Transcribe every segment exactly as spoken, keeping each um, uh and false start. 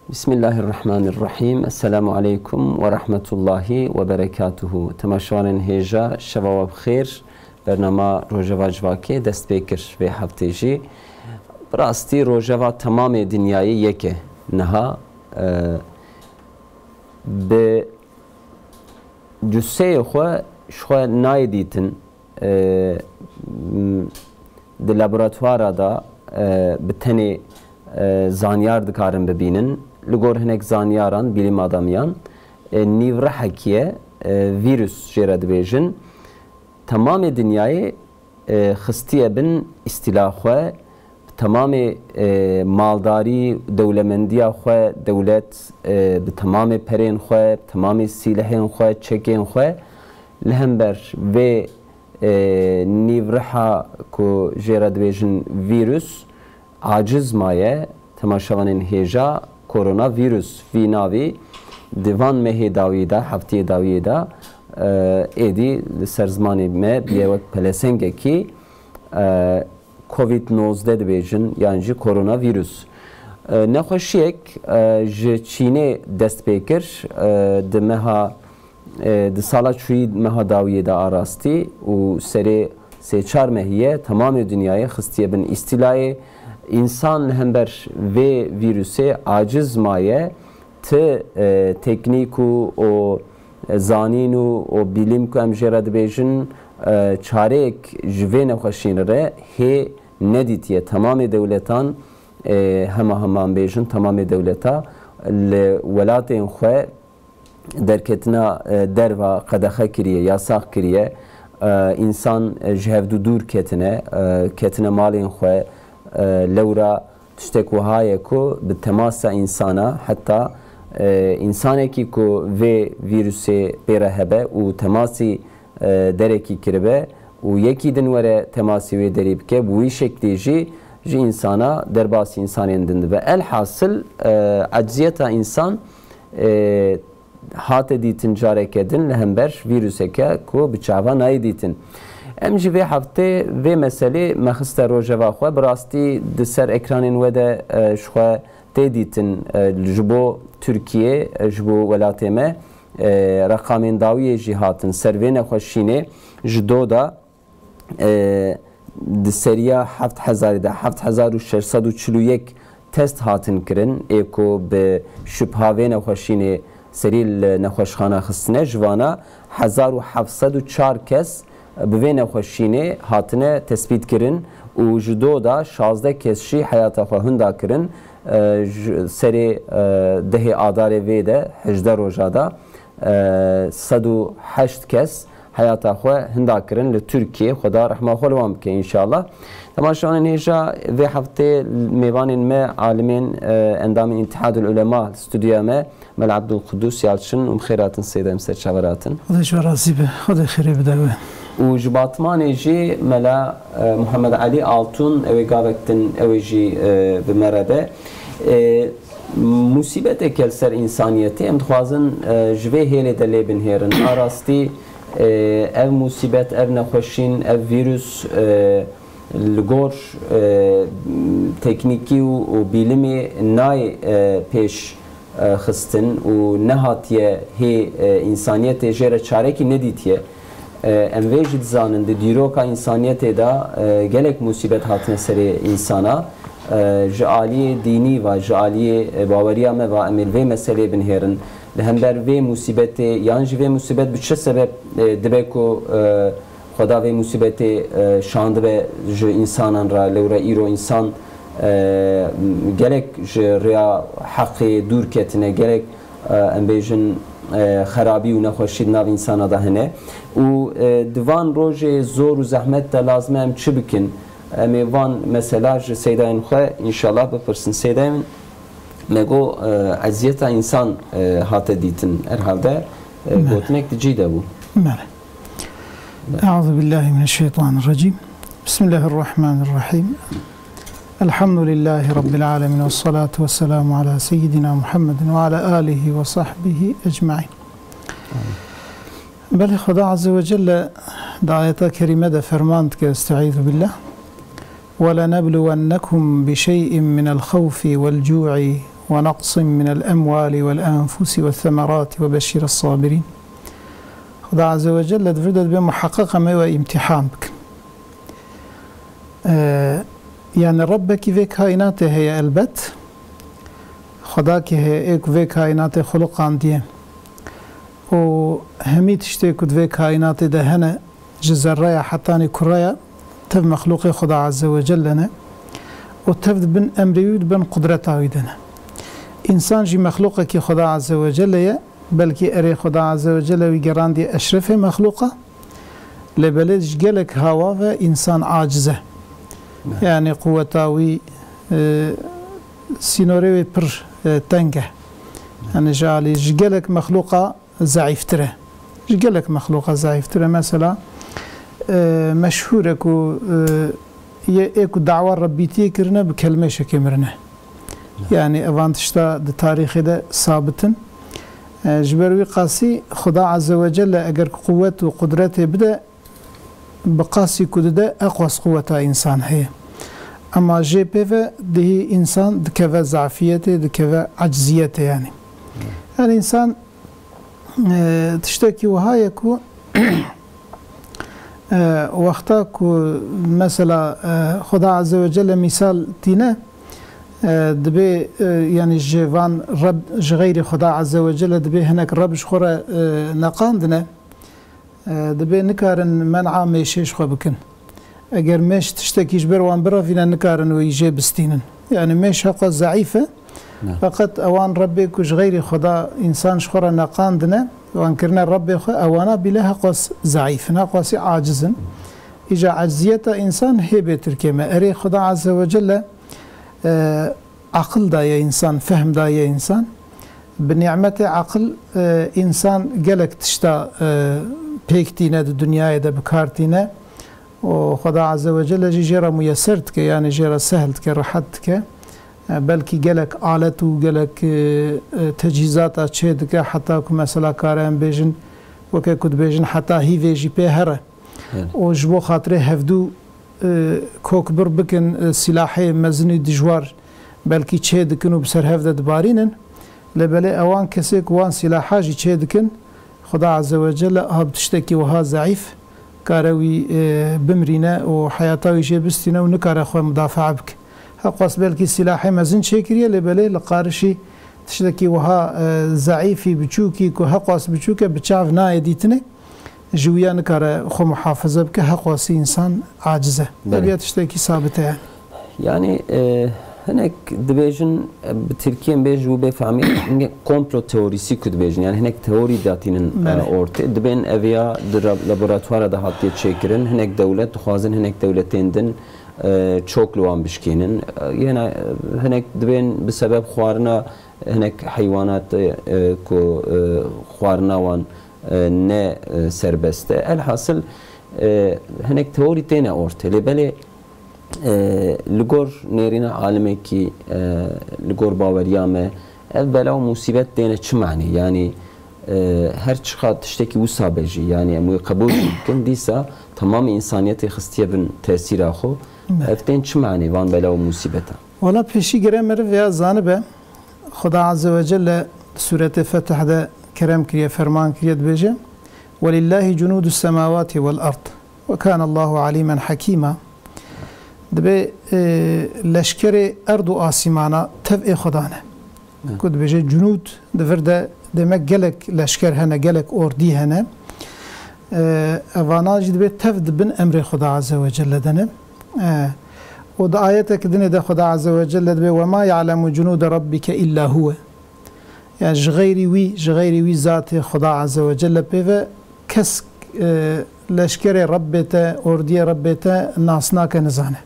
Bismillahirrahmanirrahim. Esselamu aleykum ve rahmetullahi ve berekatuhu. Temaşevanên hêja, şeva we bi xêr. Bernama Rojeva Civakê dest pê kir vê heftê jî. Bi rastî rojeva temamê dinyayê yek e niha. E, bi cuseyê xwe ji xwe nayê dîtin. E, m, di laboratwara de, e, bi tenê, e, zanyar dikarin bibînin. Li gor hinek zanyaran, bilim adamiyan, e, nîvrihekî ye, e, vîrus jê re dibêjin. Temamê dinyayê, e, xistiye bin îstîla xwe, bi temamê, e, maldarî, dewlemendiya xwe, dewlet, e, bi temamê perên xwe, bi temamê sîlehên xwe, çekên xwe, li hember vê, e, nîvriha ku jê re dibêjin vîrus, aciz maye. Temaşevanên hêja, koronavîrus vî navî di van mehê dawî de, heftiyê dawiyê de, e, êdî li ser zimanê me bûye wek pelesengekî, e, covid nozdeh dibêjin, yan jî koronavîrus. E, nexweşiyek, e, ji Çînê dest pê kir, e, di meha, e, di sala çûyî meha dawiyê de arastî û serê sê çar mehî ye temamê dinyayê xistiye bin îstîlayê. Însan li hember vê vîrusê aciz maye, ti, e, teknîk û o, e, zanîn û o bîlim ku em jê re dibêjin, e, çareyek ji vê nexweşîn re hê nedîtiye. Temamê dewletan, e, hema hema em bêjin, temamê dewleta li welatên xwe derketina, e, derva qedexe kiriye, yasax kiriye. E, însan, e, ji hevdû dûr ketine, e, ketine malên xwe, e, lewra tiştek wiha ye ku bi temasa însana, heta, e, însanekî ku vê vîrusê pê re hebe û temasî, e, derekî kiribe û yekî din were temasî wê derî bike, bi wî şeklî jî ji însana derbasî însanên din dibe. Elhasil, e, ecziyeta însan, e, hate dîtin careke din li hember vîruseke ku bi çava nayê dîtin. Em jî vê heftê vê meselê me xiste rojeva xwe. Bi rastî di ser ekranên we de, e, ji xwe tê dîtin, e, ji bo Tirkiyê, e, ji bo welatê me, e, reqamên dawiyê jî hatin ser vê nexweşînê ji do de, e, di seriya heft hezarî de heft hezar û şeş sed û çil û yek test hatin kirin, ê ku bi şubha vê nexweşînê serî li nexweşxana xistine, ji vana hezar û heft sed û çar kes bi vê nexweşînê hatine tespît kirin û ji do de şazdeh kes jî heyata xwe hunda kirin. E, ji serê, e, dehê Adarê vê de, hejdeh roja de, e, sed û heşt kes heyata xwe hinda kirin li Tirkiyê. Xweda rehma xwe li wan bike înşallah. Temaşevanên hêja, vê heftê mêvanên me alimên, e, endamên Îtihadul Ulema li stûdyoya me, Mela Abdulqudus Yalçın, û bi xêr hatin Seyda, em ser çaver hatin. Xwedê ji we razî be, Xwedê xêrê bide we. Û ji Batmanê jî Mela, e, Muhammed Elî Altun, ew ê gavek din, ew ê jî, e, bi me re be. E, Musîbeteke li ser însaniyetê, em dixwazin, e, ji vê hêlê de lê binihêrin. A rastî, e, ev musîbet, ev nexweşîn, ev vîrus, e, li gor, e, teknîkî û, û bîlimê nayê, e, pêş, e, xistin û nehatiye hê, e, însaniyetê jê re çarekî nedîtiye. E, em vê jî dizanin, di dîroka însaniyetê de, e, gelek musîbet hatine serê însana. E, ji aliyê dînî ve, ji aliyê, e, baweriya me ve, em ê li vê meseleyê binihêrin. Li hember vê musîbetê, yan jî vê musîbet bi çi sebeb, e, dibe ku, e, Xweda vê musîbetê, e, şandibe ji însanan re, lewra îro însan, e, gelek ji rêya heqê dûr ketine, gelek, e, em bêjin, e, xerabî û nexweşî di nav însana de hene. Û, e, di van rojê zor û zehmet de lazim e em çi bikin? Em ê van mesela ji seydayên xwe înşallah bipirsin. Seydayên me got, e, eziyeta însan, e, hate dîtin. Herhalde, e, Bele. Gotinek di cî de bû. Bele. Bele. Euzu billahi mineşşeytanirracim. Bismillahirrahmanirrahim. Elhamdülillahi Rabbil alemin ve salatu ve selamu ala seyyidina Muhammedin ve ala alihi ve sahbihi ecmain. Belê Xweda Azze ve Celle di ayeta kerîme de ferman dike, Estaizu billah. وَلَنَبْلُوَنَّكُمْ بِشَيْءٍ مِنَ الْخَوْفِ وَالْجُوعِ ونقص من الأموال والأنفس والثمرات وبشر الصابرين. Xuda Azze ve Celle di vir de dibê muheqeq em ê we îmtîhan bikin. Ee, yani Rebbekî vê kaînatê heye elbet. Xwedakî heye ê ku vê kaînatê xuluqandiye. Û hemî tiştê ku di vê kaînatê de hene, ji zerreya hetanî kureya, tev mexlûqê Xuda Azze ve Celle ne û tev di bin emrê wî, di bin qudreta wî de ne. Însan jî mexlûqekî Xuda Azze ve Celle ye, belkî erê Xuda Azze ve Celle wî gerandiye eşrefê mexlûqa, lê belê ji gelek hawa ve însan aciz e. Ne. Yani quweta wî, e, sînorê wê pir, e, teng e. Yani ji alî ji gelek mexlûqa zeîftir e. Ji gelek mexlûqa zeîftir e. Mesela, e, meşhûr e ku, e, yê ê ku dawa Rebbîtiyê kirine bi kelmêşekê mirine. Yani evan tişta di tarîxê de sabit in. E, ji ber wî qasî Xuda Azze ve Celle eger ku quwet û qudretê bide, bi qasî ku dide, eqas quweta însan heye. Ema jê pê ve dihî însan dikeve zafiyetê, dikeve eciziyetê yani. Yani însan E, tiştekî wiha ye ku, e, wexta ku mesela, e, Xuda Azze ve Celle mîsal tîne, e, dibê, e, yani ji van Reb, ji xeyrî Xuda Azze ve Celle dibê hinek Reb ji xwe re, e, neqandine, e, dibê nikarin men'a mêşê ji xwe bikin. Eger mêş tiştekî ji ber wan birevîne, nikarin wî jê bistînin. Yani mêş heqas zeîf e. Ne. Feqet ewan Rebbê ku ji xeyrî Xuda însan ji xwe re neqandine, wan kirine Rebbê xwe, ewana bîle heqas zeîf in, heqasî aciz in. Îca ecziyeta însan hê bê tirkê me. Erê Xuda Azze ve Celle, e, aqil daye însan, fehm daye însan. Bi nîmetê aqil, e, însan gelek tişta, e, pêk tîne, di dinyayê de bi kar tîne. Û Xweda Azze ve Celle jî jê re muyeser dike, yani jê re sehl dike, rehet dike. E, belkî gelek alet û gelek, e, e, tecîzata çê dike, heta ku mesela kare em bêjin, weke ku dibêjin, heta hîvê jî pê here. Evet. Û ji bo xatirê hevdû, e, kokbir bikin, e, silahê mezin û dijwar belkî çê dikin û bi ser hev de dibarînin. Lê belê ewan kesê ku wan silaha jî çê dikin, Xuda Azze ve Celle aha bi tiştekî wiha zeîf kare wî, e, bimrîne û heyata wî jê bistîne û nikare xwe mudafaa bike. Heqas belkî silahê mezin çêkiriye, lê belê li qarişî tiştekî wiha, e, zeîfî, biçûkî ku heqas biçûk e, bi çav nayê dîtinê. Ji wî ya nikare xwe muhafaze bike, heqwasî însan aciz e. Belê. Ev ya tiştekî sabit e yani. Yani, e, hinek dibêjin, e, bi tirkiyê em bê ji wî bê fehmî, hinek komplo teorîsî ku dibêjin. Yani hinek teorî datînin, e, Belê. ortê. Dibên ev ya di ra-, laboratwara de hatiye çêkirin. Hinek dewlet dixwazin, hinek dewletên din, e, çok li wan bişkînin. E, yena, e, hinek dibên bi sebeb xwarina hinek heywanat, e, ku, e, xwarina wan, e, ne, e, serbest e. Elhasil, e, hinek teorî têne ortê. Lê belê, e, li gor nêrîna alimekî, e, li gor baweriya me, ev bela û musîbet têne çi manî? Yani, e, her çiqa tiştekî wisa be jî, yani em wê qebûl jî bikin, dîsa temamê însaniyetê xistiye bin tesîra xwe. Belê. Ev tên çi manî van bela û musîbeta? Wala pêşî gere meriv ya zanibe, Xuda Azze ve Celle di Sûretê Fetih de kerem kiriye, ferman kiriye, dibêje, "Welillâhi cunûdus semâwâti vel ard, ve kâne Allâhu alîmen hakîmâ." Dibê, e, leşkerê erd û asîmana tev ê Xuda ne. Ne. Ku dibêje cunûd, di vir de demek gelek leşker hene, gelek ordî hene. E, evana jî dibê tev di bin emrê Xuda Azze ve Celle de ne. E, û di ayetekî dinê de Xuda Azze ve Celle dibê, "Ve ma ya'lemu cunûde rabbike illa huwe." Yani ji xeyrî wî, ji xeyrî wî zatê Xuda Azze ve Celle pê ve kes, e, leşkerê Rebbê te, ordiyê Rebbê te nas nake, nizane.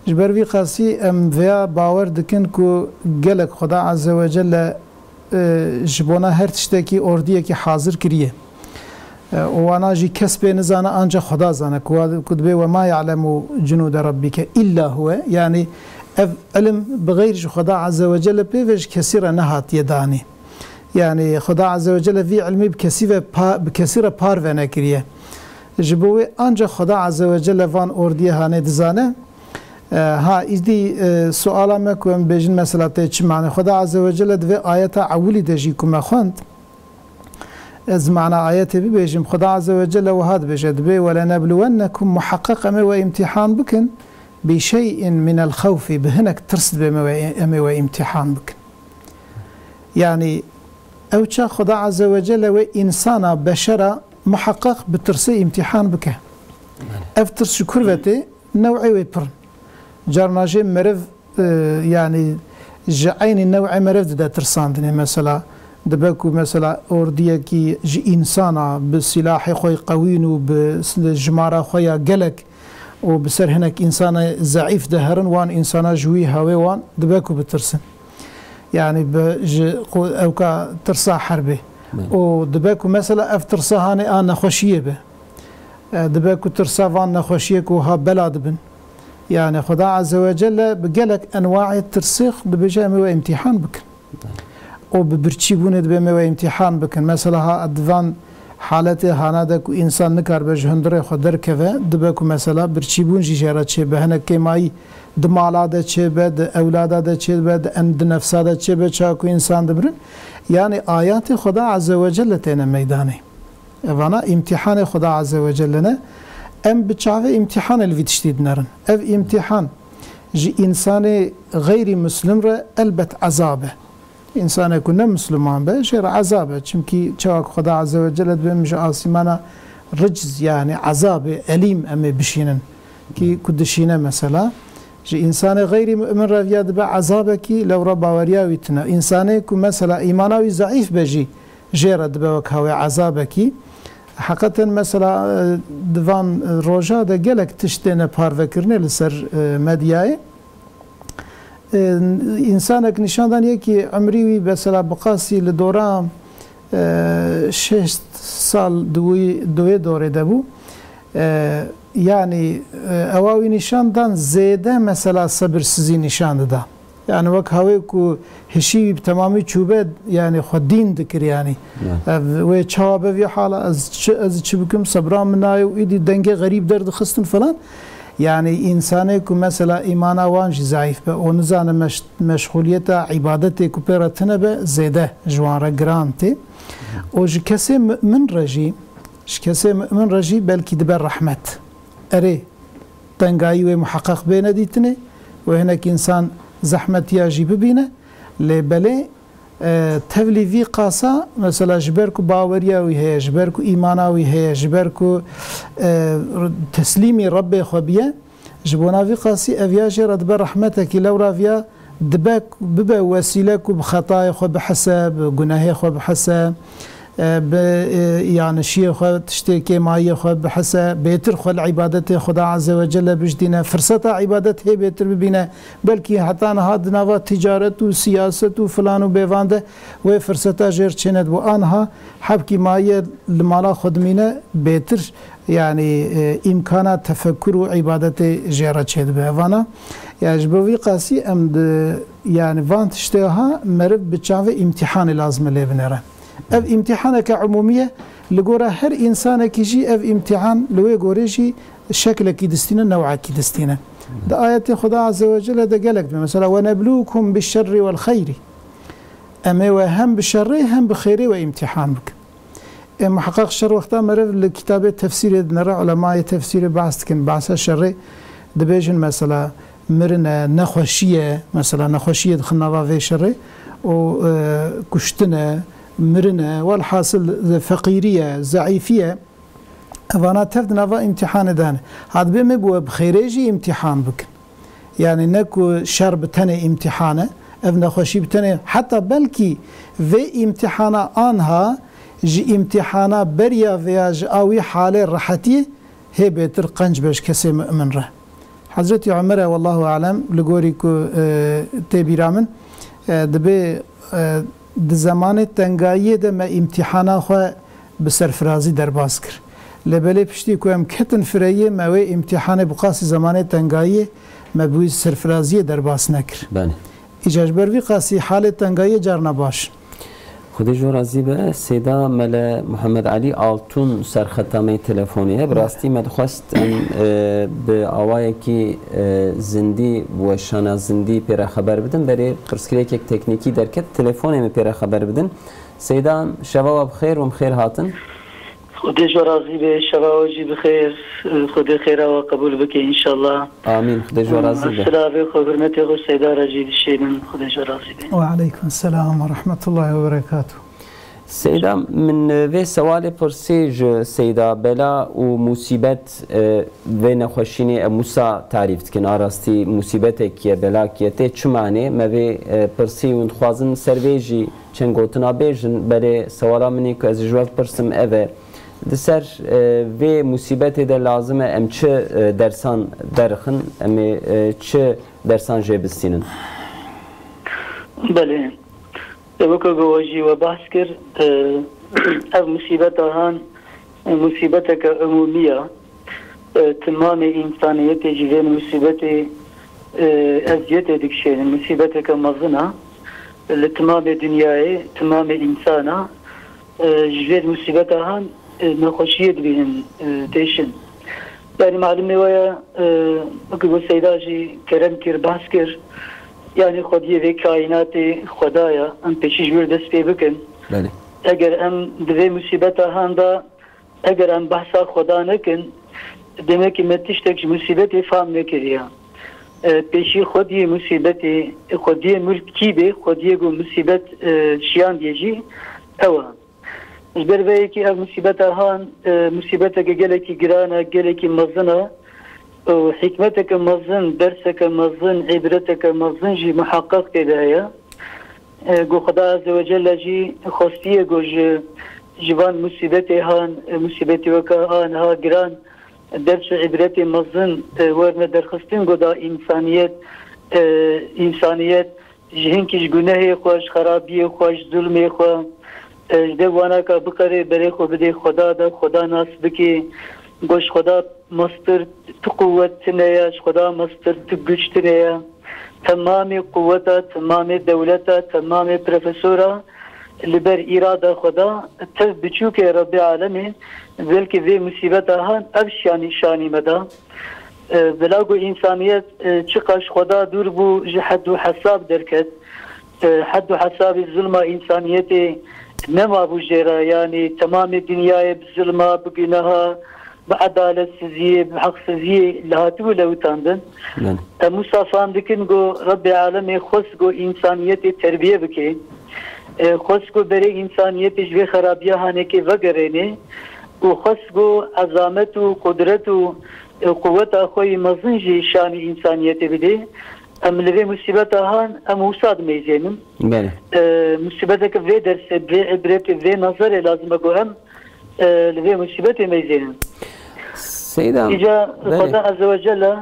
Ji ber vî qasî em vêya bawer dikin ku gelek Xuda Azze ve Celle, e, ji bona her tiştekî ordiyekî hazir kiriye. E, û wana jî kes pê nizane, ancak Xuda zane. Ku wa-, ku dibê, "Ve ma ya'lemu cunûde rabbike illa huwe." Yani ev ilim bi xeyr ji Xuda Azze ve Celle pê ve ji kesî re nehatiye danî. Yani Xuda Azze ve Celle vî ilmî bi kesî ve pa-, bi kesî re parve nekiriye. Ji bo wê ancak Xuda Azze ve Celle van ordiyê hanê dizane. E, ha, îdî, e, suala me ku em bêjin mesela tê çi mane? Xweda Azze ve Celle di vê ayeta ewilî de jî ku me xwend, ez mana ayetê bibêjim, Xweda Azze ve Celle wiha dibêje, dibê, "Welenebluwennekum", muheqeq em ê we îmtîhan bikin, "bi şey'in minel xewfi", bi hinek tirs dibê me we, em ê we îmtîhan bikin. Yanî, ew çax Xweda Azze ve Celle wê însana, beşera muheqeq bi tirsê îmtîhan bike. Ev tirs ji kur ve tê? New'ê wê pir in. Carna jê meriv, e, yanî ji eynî new'ê meriv dide tirsandinê. Mesela, dibe ku mesela ordiyekî ji însana bi silahê xwe qewîn û bi s-, jimara xwe ya gelek û bi ser hinek însana zeîf de herin, wan însana ji wî hawê wan dibe ku bitirsin. Yanî bi ji qu-, ewka tirsa herbê. Belê. Û dibe ku mesela ev tirsa hanê a nexweşiyê be. E, dibe ku tirsa van nexweşiyê ku ha bela dibin. Yanî Xweda Azze ve Celle bi gelek enwaê tirsê dibêje em ê we îmtîhan bikin. Belê. Û bi birçîbûnê dibe em ê we îmtîhan bikin. Mesela ha di van haletê hana de ku însan nikaribe ji hundirê xwe derkeve, dibe ku mesela birçîbûn jî jê re çêbe. Hinek kêmayî di mala de çêbe, di ewlada de çêbe, di en-, di nefsa de çêbe, çawa ku însan dimirin. Yanî ayatê Xweda Azze ve Celle têne meydanê. Evana îmtîhanê Xweda Azze ve Celle ne. Em bi çavê îmtîhanê li vî tiştî dinerin. Ev îmtîhan ji însanê xeyrî muslim re elbet ezab e. Însanek ku ne misliman be, jê re ezab e. Çimkî çawa ku Xweda Azze ve Celle dibê min ji asîmana ricz, yanî ezabê elîm em ê bişînin. Kî ku dişîne mesela, ji însanê xeyrî mu'min re viya dibe ezabekî, lewra baweriya wî tune. Însanê ku mesela îmana wî zeîf be jî, jê re dibe wek hawê ezabekî. Heqeten mesela, e, di van roja de gelek tişt têne parvekirinê li ser, e, medyayê. E, însanek nîşan dan yekî emrî wî mesela bi qasî li dora, e, şêst sal di wî, di wê dorê de bû. E, yanî, e, ewa wî nîşan dan zêde mesela sebirsizî nîşan dida. Yanî wek hawê ku hişî wî bi temamî çûbe, yanî xwe dîn dikir yanî. Ya. Ev wê çawa be vî hala, ez çi, ez çi bikim, sebra min nayê û îdî dengê xerîb derdixistin falan. Yanî însanê ku mesela îmana wan jî zeîf be û nizane meş-, meşxuliyeta îbadetê ku pê re tune be zêde ji wan re giran tê. Û ji kesê mu'min re jî, ji kesê mu'min re jî belkî dibe rehmet. Erê, tengayî wê muheqeq bêne dîtinê, wê hinek însan zehmetiya jî bibîne, lê belê, e, tevlî vî qasa, mesela ji ber ku baweriya wî heye, ji ber ku îmana wî heye, ji ber ku, e, teslîmî Rebbê xwe biye, ji bona vî qasî ev ya jê re dibe rehmetekî, lewra viya dibe, bibe wesîle ku bi xetayê xwe bihise, bi gunehê xwe bihise, e, bi, e, yanişiyê xwe, tiştê kêmayiyê xwe bihise, bêtir xwe li îbadetê Xuda Azze ve Celle bijdîne, firseta îbadet hê bêtir bibîne. Belkî heta niha di nava ticaret û siyaset û filan û bêvan de wê firseta jê re çênedibû. Aniha hebkî mayiye li mala xwe dimîne, bêtir, yanî, e, îmkana tefekkur û îbadetê jê re çêdibe. Evana, ya ji bo vî qasî em di, yanî van tiştê ha meriv bi çavê îmtîhanê lazim e lê binêre. Ev îmtîhaneke umûmî ye, li gora her însanekî jî ev îmtîhan li wê gorê jî şeklekî distîne, new'ekî distîne. Di ayetê Xuda Azze ve Celle de gelek dibe. Mesela, "Ve neblukum bi şerri vel xeyri." Em ê we hem bi şerê hem bi xêrê we îmtîhan bikin. Ê muheqeq şer wexta meriv li kitabê tefsîrê dinere, ulemayê tefsîrê behs dikin. Behsa şerê dibêjin mesela mirin e, nexweşî ye, mesela nexweşiyê dixin nava vê şerê û, e, kuştin e, mirin e, welhasil feqîrî ye, zeîfî ye. Evana tev di nava îmtîhanê de ne. Ha dibê me bi we bi xêrê jî îmtîhan bikin. Yanî ne ku şer bi tenê îmtîhan e, ev nexweşî bi tenê, heta belkî vê îmtîhana anha ji îmtîhana beriya vê ya ji a wî halê rehetiyê hê bêtir qenc be ji kesê mu'min re. Hezretî Omer e, wallahu alem, li gorî ku, e, tê bîra min, e, dibê, e, di zemanê tengayiyê de me îmtîhana xwe bi serfirazî derbas kir. Lê belê piştî ku em ketin fireyê, me wê îmtîhanê bi qasî zemanê tengayiyê me bi wî serfiraziyê derbas nekir. Belê. Îca ji ber vî qasî halê tengayiyê carna baş. Xwedê ji we razî be. Seyda Mele Muhammed Elî Altun ser xeta me yê telefonê ye. Bi rastî me dixwest em, e, bi awayekî, e, zindî, weşana zindî pê re xeber bidin. Berê pirsgirêkek teknîkî derket, telefonê me pê re xeber bidin. Seyda, şeva we bi xêr û bi xêr hatin. Xwedê ji we razî be, şeva we jî bi xêr. Xwedê xêra we qebûl bike înşallah. Amîn. Xwedê ji we razî be. Silavê xwe, hurmetê xwe Seyda re jî dişênim. Xwedê ji we razî be. Ve aleykum selam ve rahmetullahi ve berekatuh. Seyda, min, e, vê sewalê pirsî ji Seyda, bela û musîbet, e, vê nexweşînê em wisa tarîf dikin. A rastî musîbetek ye, belak ye, tê çi manê? Me vê, e, pirsî û dixwazin ser vê jî çend gotina bêjin, berê sewala min ê ku ez ji we bipirsim ev e. Di ser, e, vê musîbetê de lazim e em çi, e, dersan derxin, em ê, e, çi dersan jê bistînin? Belê. Weke ku we jî we behs kir, e, ev musîbeta han, e, musîbeteke umûmî ye. E, timamê însaniyetê ji vê musîbetê, e, eziyetê dikişênin. Musîbeteke mezin e. Li timamê dinyayê, timamê însana, e, ji vê musîbeta han, e, nexweşiyê dibînin, e, têşin. Yanî malumê we ye, e, wekî ku Seyda jî kerem kir, behs kir. Yanî xwediyê vê kaînatê Xweda ye. Em pêşî ji wir dest pê bikin. Belê. Eger em di vê musîbeta han de, eger em behsa Xweda nekin, demekî me tiştek ji musîbetê fam nekiriye. E, pêşî xwediyê musîbetê, xwediyê mulk kî bê, xwediyê ku musîbet, e, şiyandiye jî ew e. Ji ber vê yekê ev musîbeta han, e, musîbeteke gelekî giran e, gelekî mezin e û hikmeteke mezin, derseke mezin, îbreteke mezin jî muheqeq tê de heye. E, ku Xweda Azze ve Celle jî xwestiye ku ji, ji van musîbetê han, e, musîbetê weke a niha giran, ders û îbretê mezin, e, werne derxistin ku da însaniyet, e, însaniyet ji hinkî ji gunehê xwe, ji xerabiyê xwe, ji zulmê xwe, e, ji dev wanaka biqerê, berê xwe bidê Xweda de, Xweda nas bikê. Got ji Xweda mestir tu quwet tune ye, ji Xweda mestir tu güç tune ye. Temamê quweta, temamê dewleta, temamê profesora li ber îrada Xweda, tev biçûkê Rebbê Alemê, belkî vê musîbeta han ev şanî, şanî me da. E, bila ku însaniyet, e, çiqas ji Xweda dûr bû, ji hed û hesab derket. E, hed û hesabê zilma însaniyetê nemabû jê re, yanî temamê dinyayê bi zilma, bi guneha, bi edaletsiziyê, bi heqsiziyê li hatibû lewitandin. Belê. Em wisa fam dikin ku Rebbê Alemê xwest ku însaniyetê terbiye bike. E, xwest ku berê însaniyetê ji vê xerabiya hanekê vegerêne û xwest ku ezamet û qudret û, e, quweta xwe yî mezin jî şanî însaniyetê bidê. Em li vê musîbeta han em wisa dimeyzênin. Belê. E, musîbeteke vê dersê, vê îbretê, vê nezerê lazim e ku em, e, li vê musîbetê meyzênin. Seyda, Îca belê. Xweda Azze ve Celle,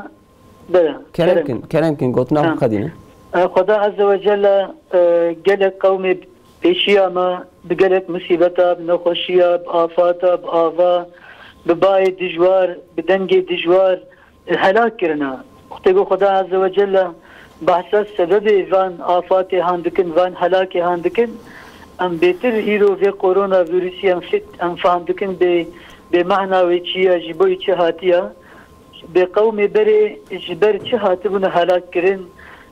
belê, Kerem kerem. kin, kerem kin, gotina xwe Ha. qedînin. E, Xweda Azze ve Celle, e, gelek qewmê pêşiya me bi gelek musîbeta, bi nexweşiya, bi afata, bi ava, bi bayê dijwar, bi dengê dijwar, e, helak kirine. Wextê ku Xweda Azze ve Celle behsa sebebê van afatê han dikin, van helakê han dikin, em bêtir îro vê koronavîrusî em fit, em fam dikin bê, bê mehna wê çi ye, ji bo çi hatiye. Bê qewmê berê ji ber çi hatibûne helak kirin,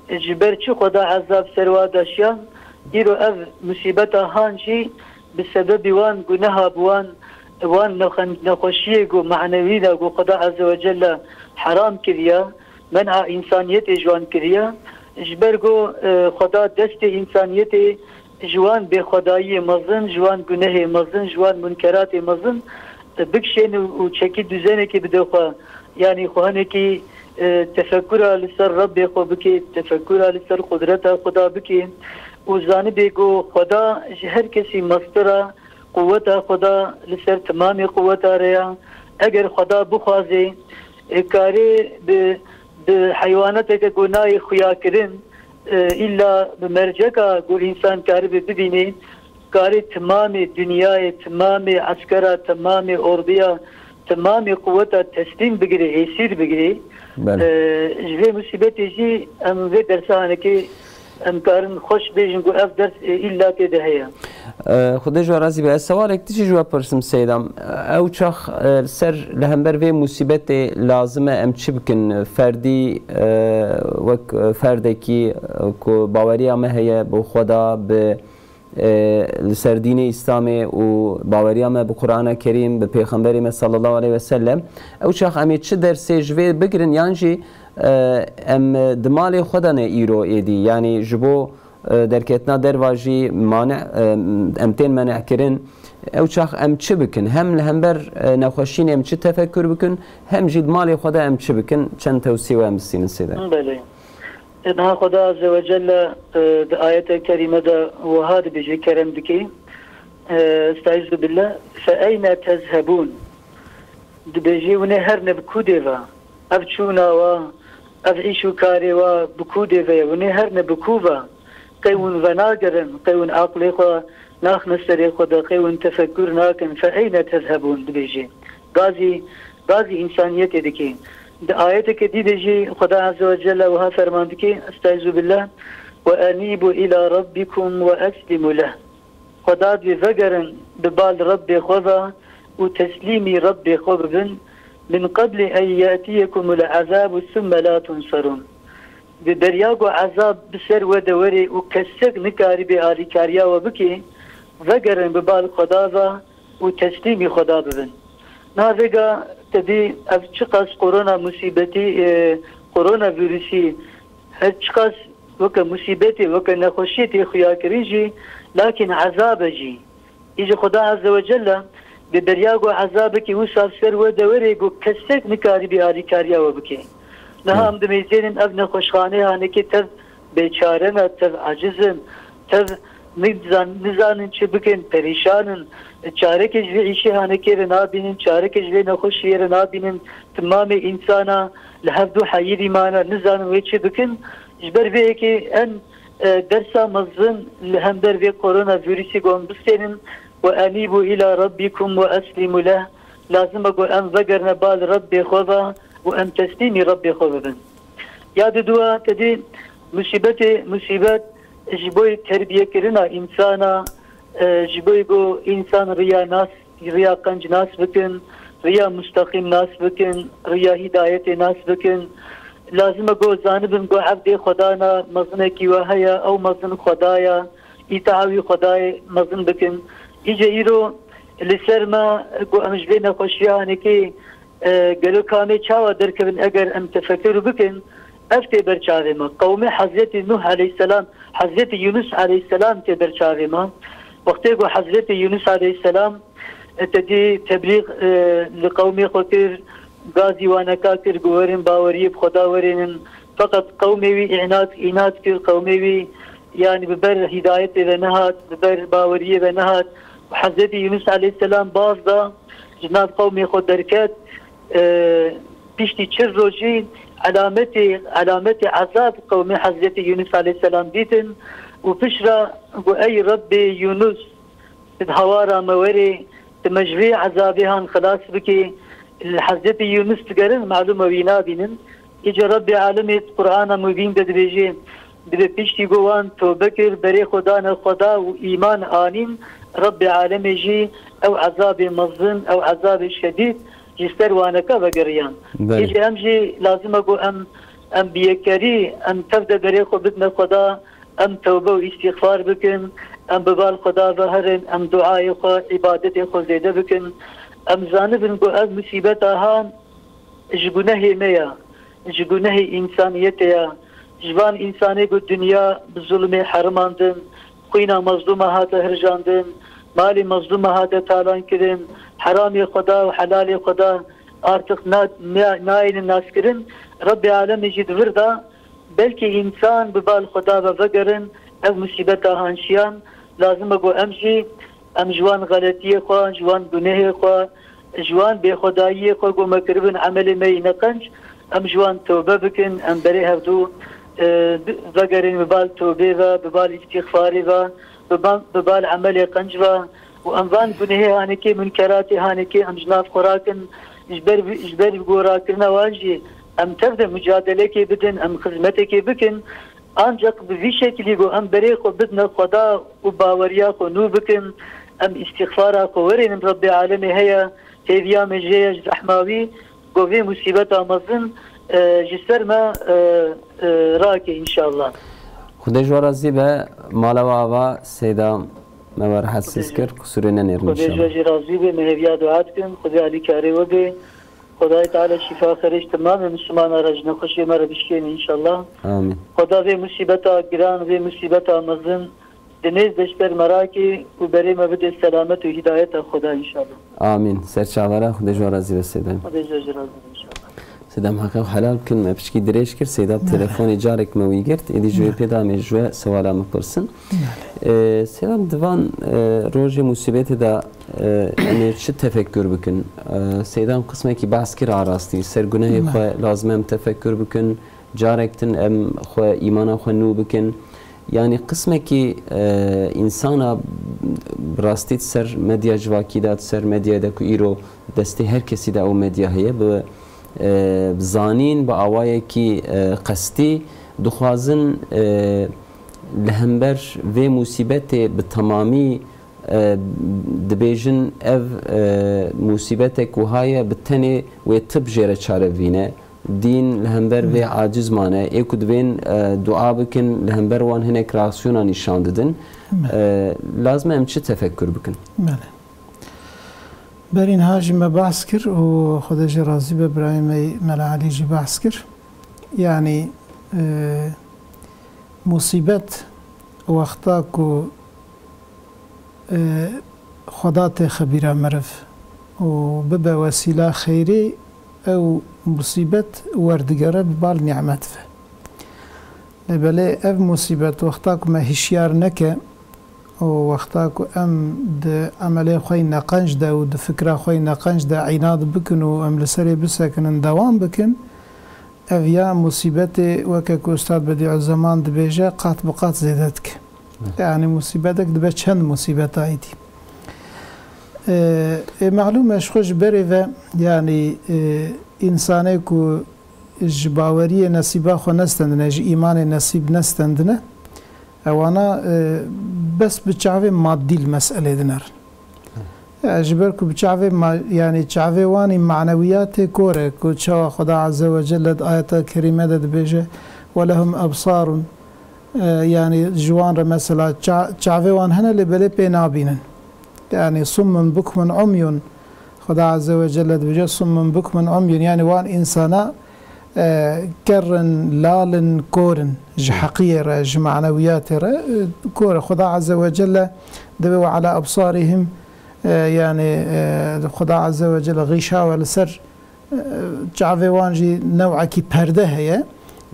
ji ber çi Xweda ezab ser wa daşiyan, îro ev musîbeta han jî bi sebebî wan guneha bi wan, wan nexwe-, nexweşiyê ku manewî de ku Xweda Azze ve Celle heram kiriye, men'a însaniyetê ji wan kiriye, ji ber ku, e, Xweda destê însaniyetê ji wan bêxwedayiyê mezin, ji wan gunehê mezin, ji wan munkeratê mezin, e, bikişên û, û çekî duzenekê bide xwe. Yanî xwe hinekî, e, tefekkura li ser Rebbê xwe bike, tefekkura li ser qudreta Xweda bike û zanibê ku Xweda ji her kesî mestir e, quweta Xweda li ser timamê quweta re ye. Eger Xweda bixwaze, e, karê bi, bi heywanateke ku nayê xuya kirin, e, îlla bi merceka ku însan karibe bibîne, karê timamê dinyayê, timamê eskera, timamê ordiya, timamê quweta teslîm bigire, êsîr bigire. Belê. E, ji vê musîbetê jî em vê dersa hanekê em karin xweş bêjin ku ev ders, e, îlla tê de heye. Xwedê ji we razî be. Ez sewalek tişî ji we pirsim Seydam. Ew çax, e, li ser, li hember vê musîbetê lazim e em çi bikin? Ferdî, e, wek, e, ferdekî, e, ku baweriya me heye bi Xweda, bi, e, li ser dînê Îslamê û baweriya me bi Qur'ana Kerîm, bi Pêxemberê me sallallahu aleyhi ve sellem, ew çax em ê çi dersê ji vê bigirin yan jî, e, em di malê xwe de ne îro êdî? Yanî ji bo e, derketina derva jî mane, e, em tên menehkirin. Ew çax em çi bikin? Hem li hember, e, nexweşînê em çi tefekur bikin, hem jî di malê xwe de em çi bikin? Çend tewsî we em bistînin sêde. Belê. E, niha Xweda Azze ve Celle, e, di ayete kerîme de wiha dibêje, kerem dike, e, Estaizu billah, "Fe eyne tezhebûn?" Dibêje, hûn ê herine bi kû dê ve? Ev çûna wa, ev îş û karê wa bi kû dê ve ye? Hûn ê herine bi kû ve? Qey hûn venagerin, qey hûn aqlê xwe naxine serê xwe de, qey hûn tefekur nakin, fe eyne tezhebûn, dibêje. Gazî, gazî însaniyetê dike. Di ayeteke dî de jî Xweda Azze ve Celle wiha ferman dike, Estaizu billah, "Ve enîbu ila rabbikum ve eslimu leh." Xweda dibê vegerin bi bal Rebbê xwe ve û teslîmî Rebbê xwe bibin, "min qeblî en ye'tiyekumul azabu summe la tunserûn." Di beriya ku ezab bi ser we de were û kesek nikarîbê alîkariya we bike, vegerin bi bal Xweda ve û teslîmî Xweda bibin. Niha vêga te dî ev çiqas korona musîbetî, e, korona vîrusî, her çiqas weke musîbetê, weke nexweşiyê tê xuyakirin jî, lakîn ezab e jî. Î jî Xweda Azze ve Celle bi beriya ku ezabekî wisa ser we de were ku kesek nikarîbî alîkariya we bike. Niha em dimeyzênin ev nexweşxaneyê hanekê tev bêçare ne, tev aciz in, tev nizan-, nizanin çi bikin, perîşan in. Çarekê ji vê îşê hanekê re nabînin, çarekê ji vê nexweşiyê re nabînin. Timamê însana li hevdu heyîrî mane, nizanin wê çi bikin. Ji ber vê yekê em, e, dersa mezin li hember vê koronavîrusî ku em bistênin, "Ve enîbû îlâ rabbîkum ve eslîmû leh", lazim e ku em vegerine bal Rebbê xwe ve û em teslîmî Rebbê xwe bibin. Ya diduwa, te dî musîbetê, musîbet ji bo terbiyekirina însana, e, ji bo ku însan riya nas, riya qenc nas bikin, riya musteqîm nas bikin, riya hîdayetê nas bikin. Lazim e ku zanibin ku evdê Xwedana mezinekî we heye, ew mezin Xwedaya, îtaa wî Xwedayê mezin bikin. Îce îro li ser me ku em ji vê nexweşiya hanekê, e, gelo kamê çawa derkevin eger em tefekkür bikin, ev tê ber çavê me. Qewmê Hezretî Nuh aleyhisselam, Hezretî Yunus aleyhisselam tê ber çavê me. Wextê ku Hezretî Yunus aleyhisselam, e, te dî teblîx, e, li qewmê xwe kir, gazî waneka kir, ku werin baweriyê bi Xweda werênin. Feqet qewmê wî înat, înat kir, qewmê wî, yanî bi ber hîdayetê ve nehat, bi ber baweriyê ve nehat. Û Hezretî Yunus aleyhisselam baz da, ji nav qewmê xwe derket. E, piştî çil rojî elametê, elametê ezab qewmê Hezretî Yunus aleyhisselam dîtin û piştre got, "Ey Rebbê Yunus, tu di hawara me werê, tu me ji vê ezabê han xilas bikê." Li Hezretî Yunus digerin, malûm e wî nabînin. Îca Rebbê Alemê di Qur'ana Mubîn de dibêje, dibe piştî ku wan tobe kir, berê xwe dane Xweda û îman anîn, Rebbê Alemê jî ew ezabê mezin, ew ezabê şedîd ji ser waneka vegeriyan. Belê. Îca em jî lazim e ku em, em bi yekerî, em tev de berê xwe bidine Xweda, em tewbe û îstîxfar bikin, em bi bal Xweda ve herin, em duayê xwe, îbadetê xwe zêde bikin. Em zanibin ku ev musîbeta han ji gunehê me ya, ji gunehê însaniyetê ya, ji van însanê ku dinya bi zulmê herimandin, xwîna mezlûma hate hirjandin, malê mezlûma hate talan kirin, heramê Xweda û helalê Xweda artiq na-, na-, nayênin naskirin. Rebbê Alemê jî di vir de, belkî însan bi bal Xweda ve vegerin, ev musîbeta hanşiyan, lazim e ku em jî, em ji wan xeletiyê xwe, ji wan gunehê xwe, ji wan bêxwedayiyê xwe ku me kiribin, emelê me yî neqenc, em ji wan tewbe bikin, em berê hevdû, e, bi-, vegerin bi bal tewbê ve, bi bal îstîxfarê ve, bi ba-, bi bal emelê qenc ve û em van gunehê hanekê, munkeratê hanekê em ji nav xwe rakin, ji ber, ji ber gorakirina wan jî em tev de mucadelekê bidin, em xizmetekê bikin, Ancak bi vî şekilî ku em berê xwe bidine Xweda û baweriya xwe nû bikin, em îstîxfara xwe werênin Rebbê Alemê heye, hêviya me jê ye ji zehma wî, ku vê musîbeta mezin, e, ji ser me, e, e, rake înşallah. Xwedê ji we razî be, mala we ava Seyda me we rehetsiz kir, qisûrê nenêrin înşallah. Xwedê ji we jî razî be, me hêviya dua dikin, Xwedê alîkarê we be. Xwedayê Teala şîfa xêrê ji temamê Mislimana re, ji nexweşiyê me re bişkêne înşallah. Amîn. Xweda vê musîbeta giran, vê musîbeta mezin di nêz de ji ser me rake û berê me bide selamet û hîdayeta Xweda înşallah. Amîn. Ser çava re, Xwedê ji we razî be Seyda. Xwedê ji we jî razî be înşallah. Seyda, em heqê xwe helal bikin, me piçkî dirêj kir, Seyda bi telefonê carek me wî girt, êdî ji wê pê de em ê ji we sewala me pirsin. Ee, Seyda, di van, e, rojê musîbetê de, e, em ê çi tefekkür bikin? E, Seyda em qismekî behs kir a rastî, ser gunehê xwe lazim em tefekkür bikin, carek din em xwe, îmana xwe nû bikin. Yanî qismekî, e, însana bi rastî di ser medya civakî de, di ser medyayê de ku îro destê her kesî de ew medya heye, bi, e, bi zanîn, bi awayekî, e, qestî dixwazin, e, li hember vê musîbetê bi temamî, e, dibêjin ev, e, musîbetek wiha ye, bi tenê wê tib jê re çare bîne. Dîn li hember vê aciz mane. Ê ku divên, e, dua bikin, li hember wan hinek reaksiyona nîşan didin. E, lazim e em çi tefekkür bikin? Belê. Berî niha jî me behs kir û Xwedê jê razî be, birayê me Mela Elî jî behs kir. Yanî, e, musîbet wexta ku, e, Xweda têxe bîra meriv û bibe wesîla xeyrê, ew musîbet werdigere bi bal nîmet ve. Lê belê ev musîbet wexta ku me hişyar neke, û wexta ku em di emelê xwe yî neqenc de û di fikra xwe yî neqenc de înad bikin û em li serê bisekinin, dewam bikin, ev ya musîbetê, weke ku Ustad Bedîuzzeman dibêje, qat bi qat zêde dike. Yanî musîbetek dibe çend musîbeta êdî. Ê, ê, melûm e ji xwe ji berê ve, yanî, ê, însanê ku ji baweriyê nesîba xwe nestendine, ji îmanê nesîb nestendine, ewana, e, bes bi çavê maddî li meselê dinerin. E, ji ber ku bi çavê ma-, yanî çavê wan î manewiyatê kor e, ku çawa Xweda Azze ve Celle di ayeta kerîme de dibêje, "Ve lehum ebsarun", e, yanî ji wan re mesela ça-, çavê wan hene lê belê pê nabînin. Yanî summun bukmun umyun. Xweda Azze ve Celle dibêje, "Summun bukmun umyun." Yanî wan însana, e, ker in, lal in, kor in. Ji heqiyê re, ji manewiyatê re, e, kor e. Xweda Azze ve Celle dibê, "Ve ala ebsarihim", e, yanî, e, Xweda Azze ve Celle xîşawe li ser çavê wan jî newekî perde heye.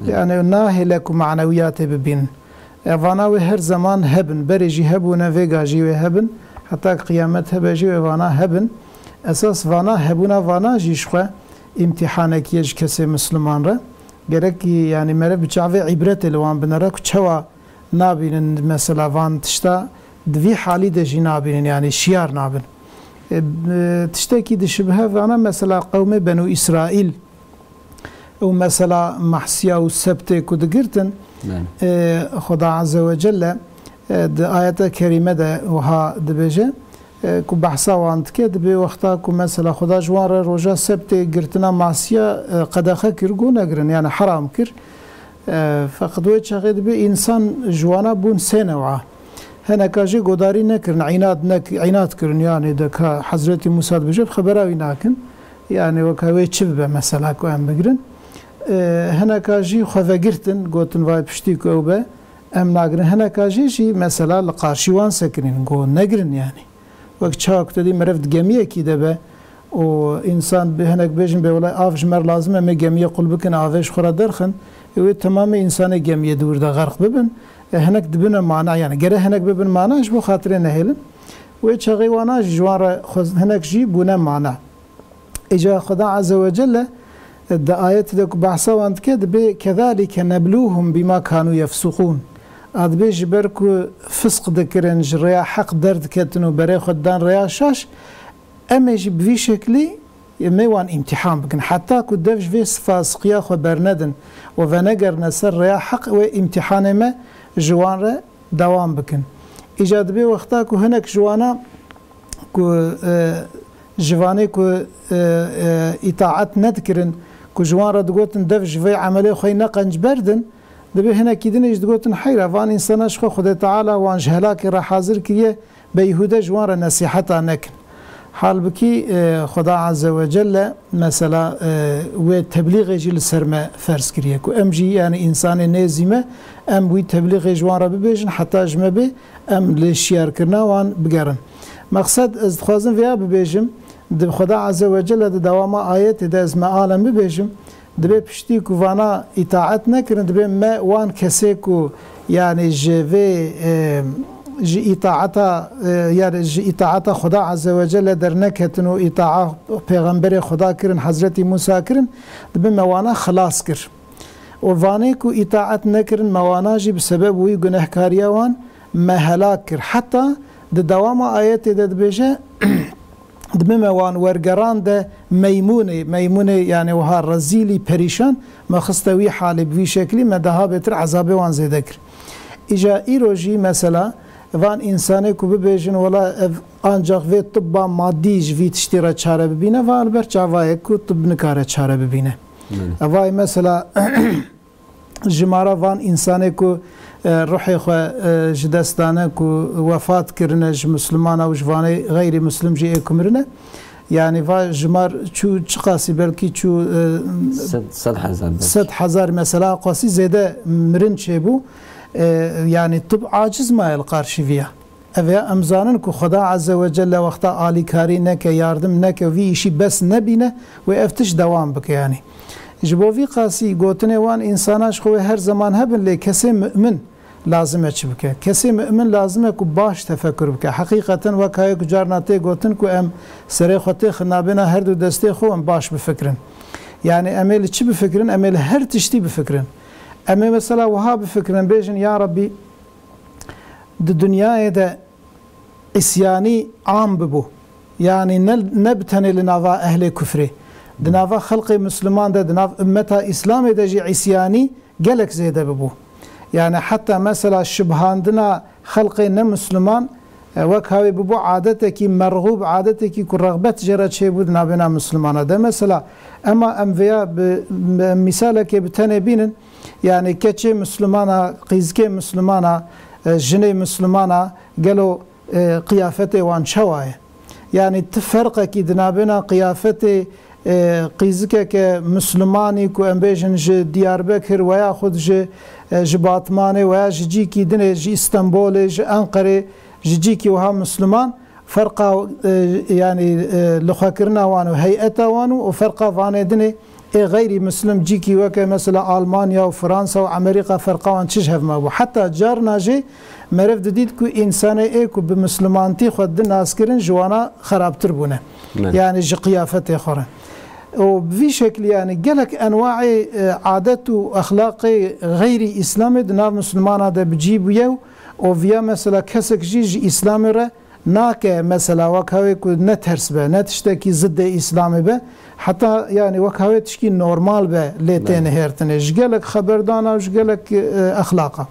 Yanî nahêle ku manewiyatê bibînin. E, vana wê her zeman hebin. Berê jî hebûne, vêga jî wê hebin. Heta ki qiyamet hebe jî wê vana hebin. Esas vana, hebûna vana jî ji xwe îmtîhanekî ye ji kesê misliman re. Gerek, yanî meriv bi çavê îbretê li wan binere ku çawa nabînin, mesela van tişta di vî halî de jî nabînin, yanî şiyar nabin. E, e, tiştekî dişibihe vana, mesela qewmê Benû Îsraîl û mesela mahsiya û sebtê ku digirtin, Belê. e, Xuda Azze ve Celle, e, di ayeta kerîme de wiha dibêje, e, ku behsa wan dike, dibê wexta ku mesela Xuda ji wan re roja sebtê girtina masiya, e, qedexe kir, got negirin, yani heram kir. E, feqet wê çaxê dibê însan ji wana bûn sê newa. Heneka jê godarî nekirin, înad nek-, înad kirin, yani de ka Hezretî Musa dibêje, bi xebera wî nakin. Yani weka wê çi bibe mesela ku em bigirin. E, heneka jî xwe vegirtin, gotin vay piştî ku ew be, em nagirin. Heneka jê jî mesela li qarşî wan sekinîn, got negirin yani. Wek çawa ku te dî meriv di gemiyekî de be û însan bi hinek bêjin, bê welay av ji me re lazim e, em ê gemiyê qul bikin, avê ji xwe re derxin, ê wê temamê însanê gemiyê di wir de xerq bibin. E, hinek dibine mana, yani gere hinek bibin mana, ji bo xatirê nehêlin. Wê çaxê wana jî ji wan re xwe hinek jî bûne mana. Îca Xuda Azze ve Celle, e, di ayetê de ku behsa wan dike, dibê, "Kezalike nebluhum bima kanu yefsukun." A dibê ji ber ku fisq dikirin, ji rêya heq derdiketin û berê xwe didan rêya şaş, em ê jî bi vî şeklî Em ê wan îmtîhan bikin. Heta ku dev ji vê fasiqiya xwe bernedin û venegerine ser rêya heq, wê îmtîhanê me ji wan re dewam bikin. Îca dibê wexta ku hinek ji wana ku, e, ji vanê ku, e, e, îtaet nedikirin, ku ji wan re digotin dev ji vê emelê xwe neqenc berdin, dibê hinekî dinê jî digotin heyra van însana ji xwe Xwedê Teala wan ji helakê re hazir kiriye, beyhûde ji wan re nesîheta nekin. Halbikî, e, Xweda Azze ve Celle mesela, e, wê teblîxê jî li ser me ferz kiriye ku em jî, yani, însanê nêzî me, em wî teblîxê ji wan re bibêjin, heta ji me bê, em li şiyarkirina wan bigerin. Mexsed, ez dixwazim vêya bibêjim, di Xweda Azze ve Celle di dewama ayetê de ez mealen bibêjim, dibê piştî ku vana îtaet nekirin, dibê me wan kesê ku, yani, ji vê, e, ji îtaeta, e, yani ji îtaeta Xweda Azze ve Celle derneketin û îtaa Pêxemberê Xweda kirin, Hezretî Mûsa kirin, dibê me wana xilas kir. Û vanê ku îtaet nekirin, me wana jî bi sebeb wî gunehkariya wan me helak kir. Heta di dewama ayetê de dibêje, dibê me wan wergerande meymûnê, meymûnê, yani, wiha rezîlî, perîşan, me xiste wî halê, bi vî şeklî me daha bêtir ezabê wan zêde kir. Îja îro jî mesela van însanê ku bibêjin, wela ev ancax vê tibba madî ji vî tiştî re çare bibîne, va li ber çava ye ku tib nikare çare bibîne. Belê. Evayê mesela jimara van însanê ku, e, ruhê xwe, e, ji dest dane, ku wefat kirine, ji Mislimana û ji vanê xeyrî Mislim jî ê ku mirine. Yani va jimar çû çiqasî, belkî çû, e, Sed, sed hezar belkî. Sed hezar mesela, qasî zêde mirin çêbû. E, yani tib aciz maye li qarşî viya. Ev ya em zanin ku Xweda Azze ve Celle wexta alîkarî neke, yardim neke, vî îşî bes nebîne, wê ev tişt dewam bike yani. Ji bo vî qasî gotinê wan însana ji xwe wê her zeman hebin, lê kesê mu'min lazim e çi bike? Kesê mu'min lazim e ku baş tefekur bike. Heqîqeten wek hayê ku carna tê gotin ku em serê xwe têxin nabêna her du destê xwe, em baş bifikirin. Yani em ê li çi bifikirin? Em ê li her tiştî bifikirin. Em ê mesela wiha bifikirin, bêjin, ya Rabbî, di dinyayê de îsyanî am bibû. Yani ne, ne bi tenê li nava ehlê kufrê. Di nava xelqê Misliman de, di nav ummeta Îslamê de jî îsyanî gelek zêde bibû. Yani heta mesela şibhandina xelqê ne Misliman, e, wek hawê bibû adetekî merxûb, adetekî ku rexbet jê re çêbû di navbêna Mislimana de. Mesela ema em vêya bi, bi, mîsalekê bi tenê bînin, yani keçê Mislimana, qîzikê Mislimana, e, jinê Mislimana, gelo, e, qiyafetê wan çawa ye? Yani ti ferqekî di navbêna qiyafetê, e, qîzikeke Mislimanî ku em bêjin ji Diyarbekir, weya xud ji, e, ji Batmanê, weya ji cîkî dinê, ji Îstenbolê, ji Enqerê, ji cîkî wiha Misliman, ferqa, e, yani, e, lixwekirina wan û heyeta wan û, û ferqa vanê dinê ê xeyrî Mislim cîkî weke mesela Almanya û Fransa û Amerîka ferqa wan çi ji hev mabû. Heta carna jî meriv didît ku însanê ê ku bi Mislimantî xwe di nas kirin ji wana xerabtir bûne. Belê. Yani ji qiyafetê xwe re. Û bi vî şeklî yani gelek enwaê, e, adet û exlaqê xeyrî Îslamê di nav Mislimana de bi cî bûye û, û viya mesela kesek jî ji Îslamê re nake mesela wek hawê ku ne ters be, ne tiştekî ziddê Îslamê be, heta yani wek hawê tişkî normal be lê tê Belê. nihêrtinê. Ji gelek xeberdana û ji gelek, e, exlaqa.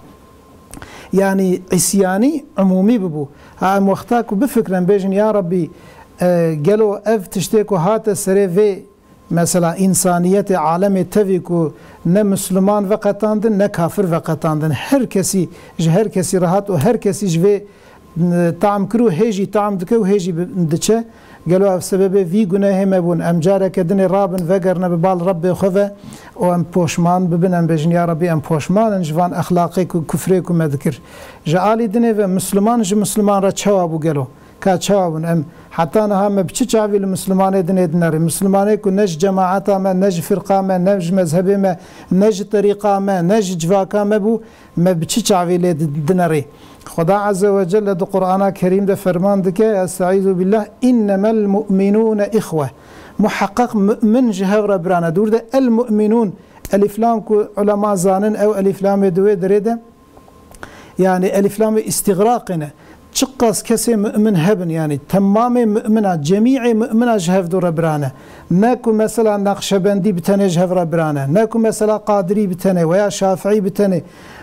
Yani îsyanî umûmî bibû. Ha em wexta ku bifikrin bêjin, ya Rabbî, e, gelo ev tiştê ku hate serê vê mesela însaniyetê, alemê tevî ku ne Misliman veqetandin, ne kafir veqetandin. Her kesî, ji her kesî re hat û her kesî ji vê, e, tam kir û hê jî tam dike û hê jî bi-, diçe. Gelo ev sebebê vî gunehê me bûn? Em careke dinê rabin, vegerine bi bal Rebbê xwe ve û em poşman bibin, em bêjin, ya Rebbî, em poşman in ji van exlaqê ku, kufrê ku me dikir. Ji alî dinê ve Misliman ji Misliman re çawa bû gelo? Ka çawa bûn? Em heta niha me bi çi çavî li Mislimanê dinê dinerê? Mislimanê ku ne ji cemaeta me, ne ji firqa me, ne ji mezhebê me, ne ji terîqa me, ne ji civaka me bû, me bi çi çavî lê di-, dinerê? Xweda Azze ve Celle di Qur'ana Kerîm de ferman dike, Estaizu billah, "Innemel mu'minûne ihwe." Muheqeq mu'min ji hev re biran e. Dûr de el mu'minûn, elîflam ku ulema zanin, ew elîflamê di wê derê de, yani elîflamê îstîxraqê ne. Çiqas kesê mu'min hebin, yanî temamê mu'mina, cemî'ê mu'mina ji hev du re birane. Ne ku mesela Naqşebendî bi tenê ji hev re birane, ne ku mesela Qadirî bi tenê, weya Şafi'î bi tenê,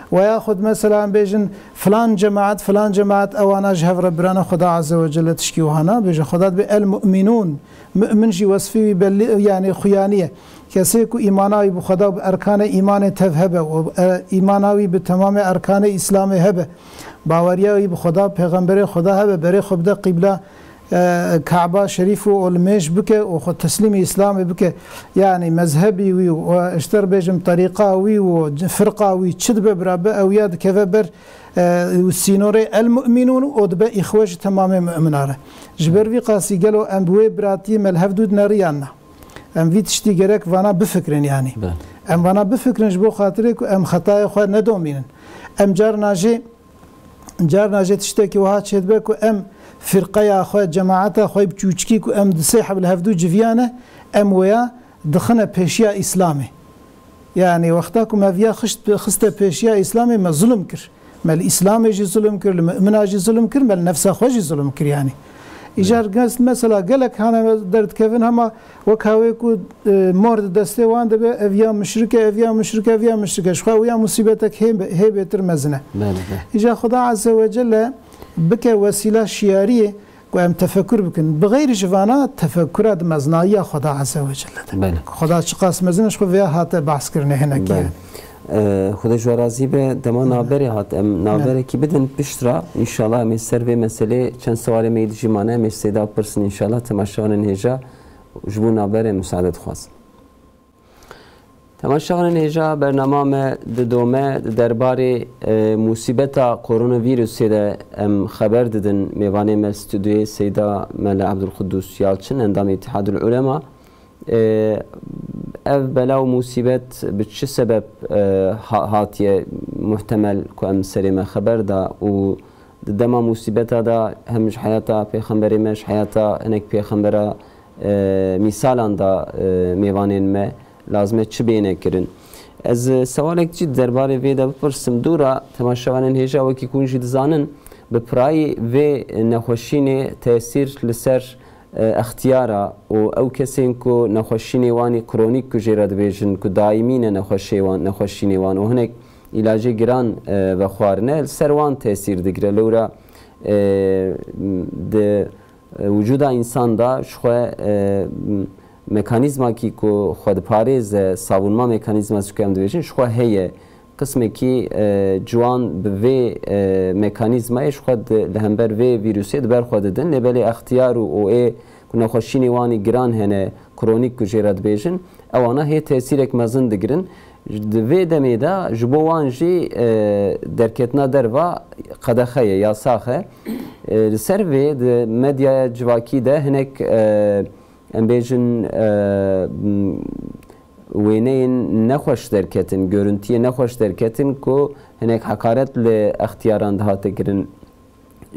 weya xud mesela em bêjin filan cemaet, filan cemaet ewana ji hev re birane, Xuda Azze ve Celle tişkî wiha nabêje. Xuda dibê el mu'minûn, mu'min jî wesfî wî bellî, yanî xuyanî ye. Kesê ku îmana wî bi Xweda û bi erkanê îmanê tev hebe û, e, îmana wî bi temamê erkanê Îslamê hebe, baweriya wî bi Xweda, pêxemberê Xweda hebe, berê xwe bide qîbla, e, Ka'ba Şerîf û limêj bike û xwe teslîmî Îslamê bike, yanî mezhebî wî û, e, ji te re bêjim terîqa wî û firqa wî çi dibe bira be, ew ya dikeve ber, e, sînorê el mu'minûn û dibe îxwe ji temamê mu'mina re. Ji ber vî qasî gelo em bi wê biratiyê me li hev du dineriyan na? Em vî tiştî gerek vana bifikirin, yanî. Belê. Em vana bifikirin ji bo xatirê ku em xetayê xwe nedomînin. Em carna jê, carna jê tiştekî wiha çêdibe ku em firqeya xwe, cemaeta xwe bi çûçikî ku em di sê heb li hevdû civiyane, em wêya dixine pêşiya Îslamê. Yanî wexta ku me viya xist, xiste pêşiya Îslamê, me zulm kir. Me li Îslamê jî zulm kir, li mumina jî zulm kir, me li nefsa xwe jî zulm kir, yanî. Îcar ges-, mesela gelek hane me derdikevin, hema wek hawê ku, e, mor di destê wan de be, ev ya muşrik e, ev ya muşrik e, ev ya muşrik e. Ji xwe ew ya musîbetek hê be-, hê bêtir mezin e. Belê, belê. Îcar Xuda Azze ve Celle bike wesîla şiyariyê ku em tefekur bikin. Bi xeyrî ji vana tefekura di meznayiya Xuda Azze ve Celle de. Belê. Xuda çiqas mezin e, ji xwe vêya hate behskirinê hinekî. Belê. E, Xuda ji we razî be. Dema navberê hat. Em navberekî bidin pişt re. Înşallah em ê ser vê meselê çend sewalê me yê dijî mane. Em ê Seyda bipirsin înşallah. Temaşevanên hêja ji bo navberê misaade dixwazin. Temaşevanên hêja, bernama me didome. Di derbarê, e, musîbeta koronavîrusê de em xeber didin. Mêvanê me stûdyoyê Seyda Mele Ebdulqudûs Yalçin, endamê Îtîhadul Ulema. E, ev bela û musîbet bi çi sebeb, e, ha-, hatiye muhtemel ku em serê me xeber da û di dema musîbeta de hem ji heyata pêxemberê me, ji heyata hinek pêxembera, e, mîsalan de, e, mêvanên me lazim e çi bêne kirin. Ez, e, sewalek jî di derbarê vê de bipirsim. Dû re temaşevanên hêja wekî ku hûn jî dizanin, bi pirayî vê nexweşînê tesîr li ser, e, extiyara û ew kesên ku nexweşînê wan î kronîk ku jê re dibêjin, ku daîmî ne nexweşê wan, nexweşînê wan û hinek îlacê giran, e, vexwarine, li ser wan tesîr digire. Lewra, e, di, e, wicûda însan de ji xwe, e, mekanîzmakî ku xwe diparêze, savunma mekanîzması ku em dibêjin, ji xwe heye. Qismekî, e, ciwan bi vê, e, mekanîzmayê ji xwe di, li hember vê vîrusê di ber xwe didin. Lê belê extiyar û, û ê ku nexweşînê wan î giran hene, kronîk ku jê re dibêjin, ewana hê tesîrek mezin digirin. Di vê demê de ji bo wan jî, e, derketina derva qedexe ye, yasax e. E, li ser vê di medyaya civakî de hinek, e, em bêjin, e, m-, wêneyên nexweş derketin, görüntiyê nexweş derketin ku hinek heqaret li extiyaran dihate kirin.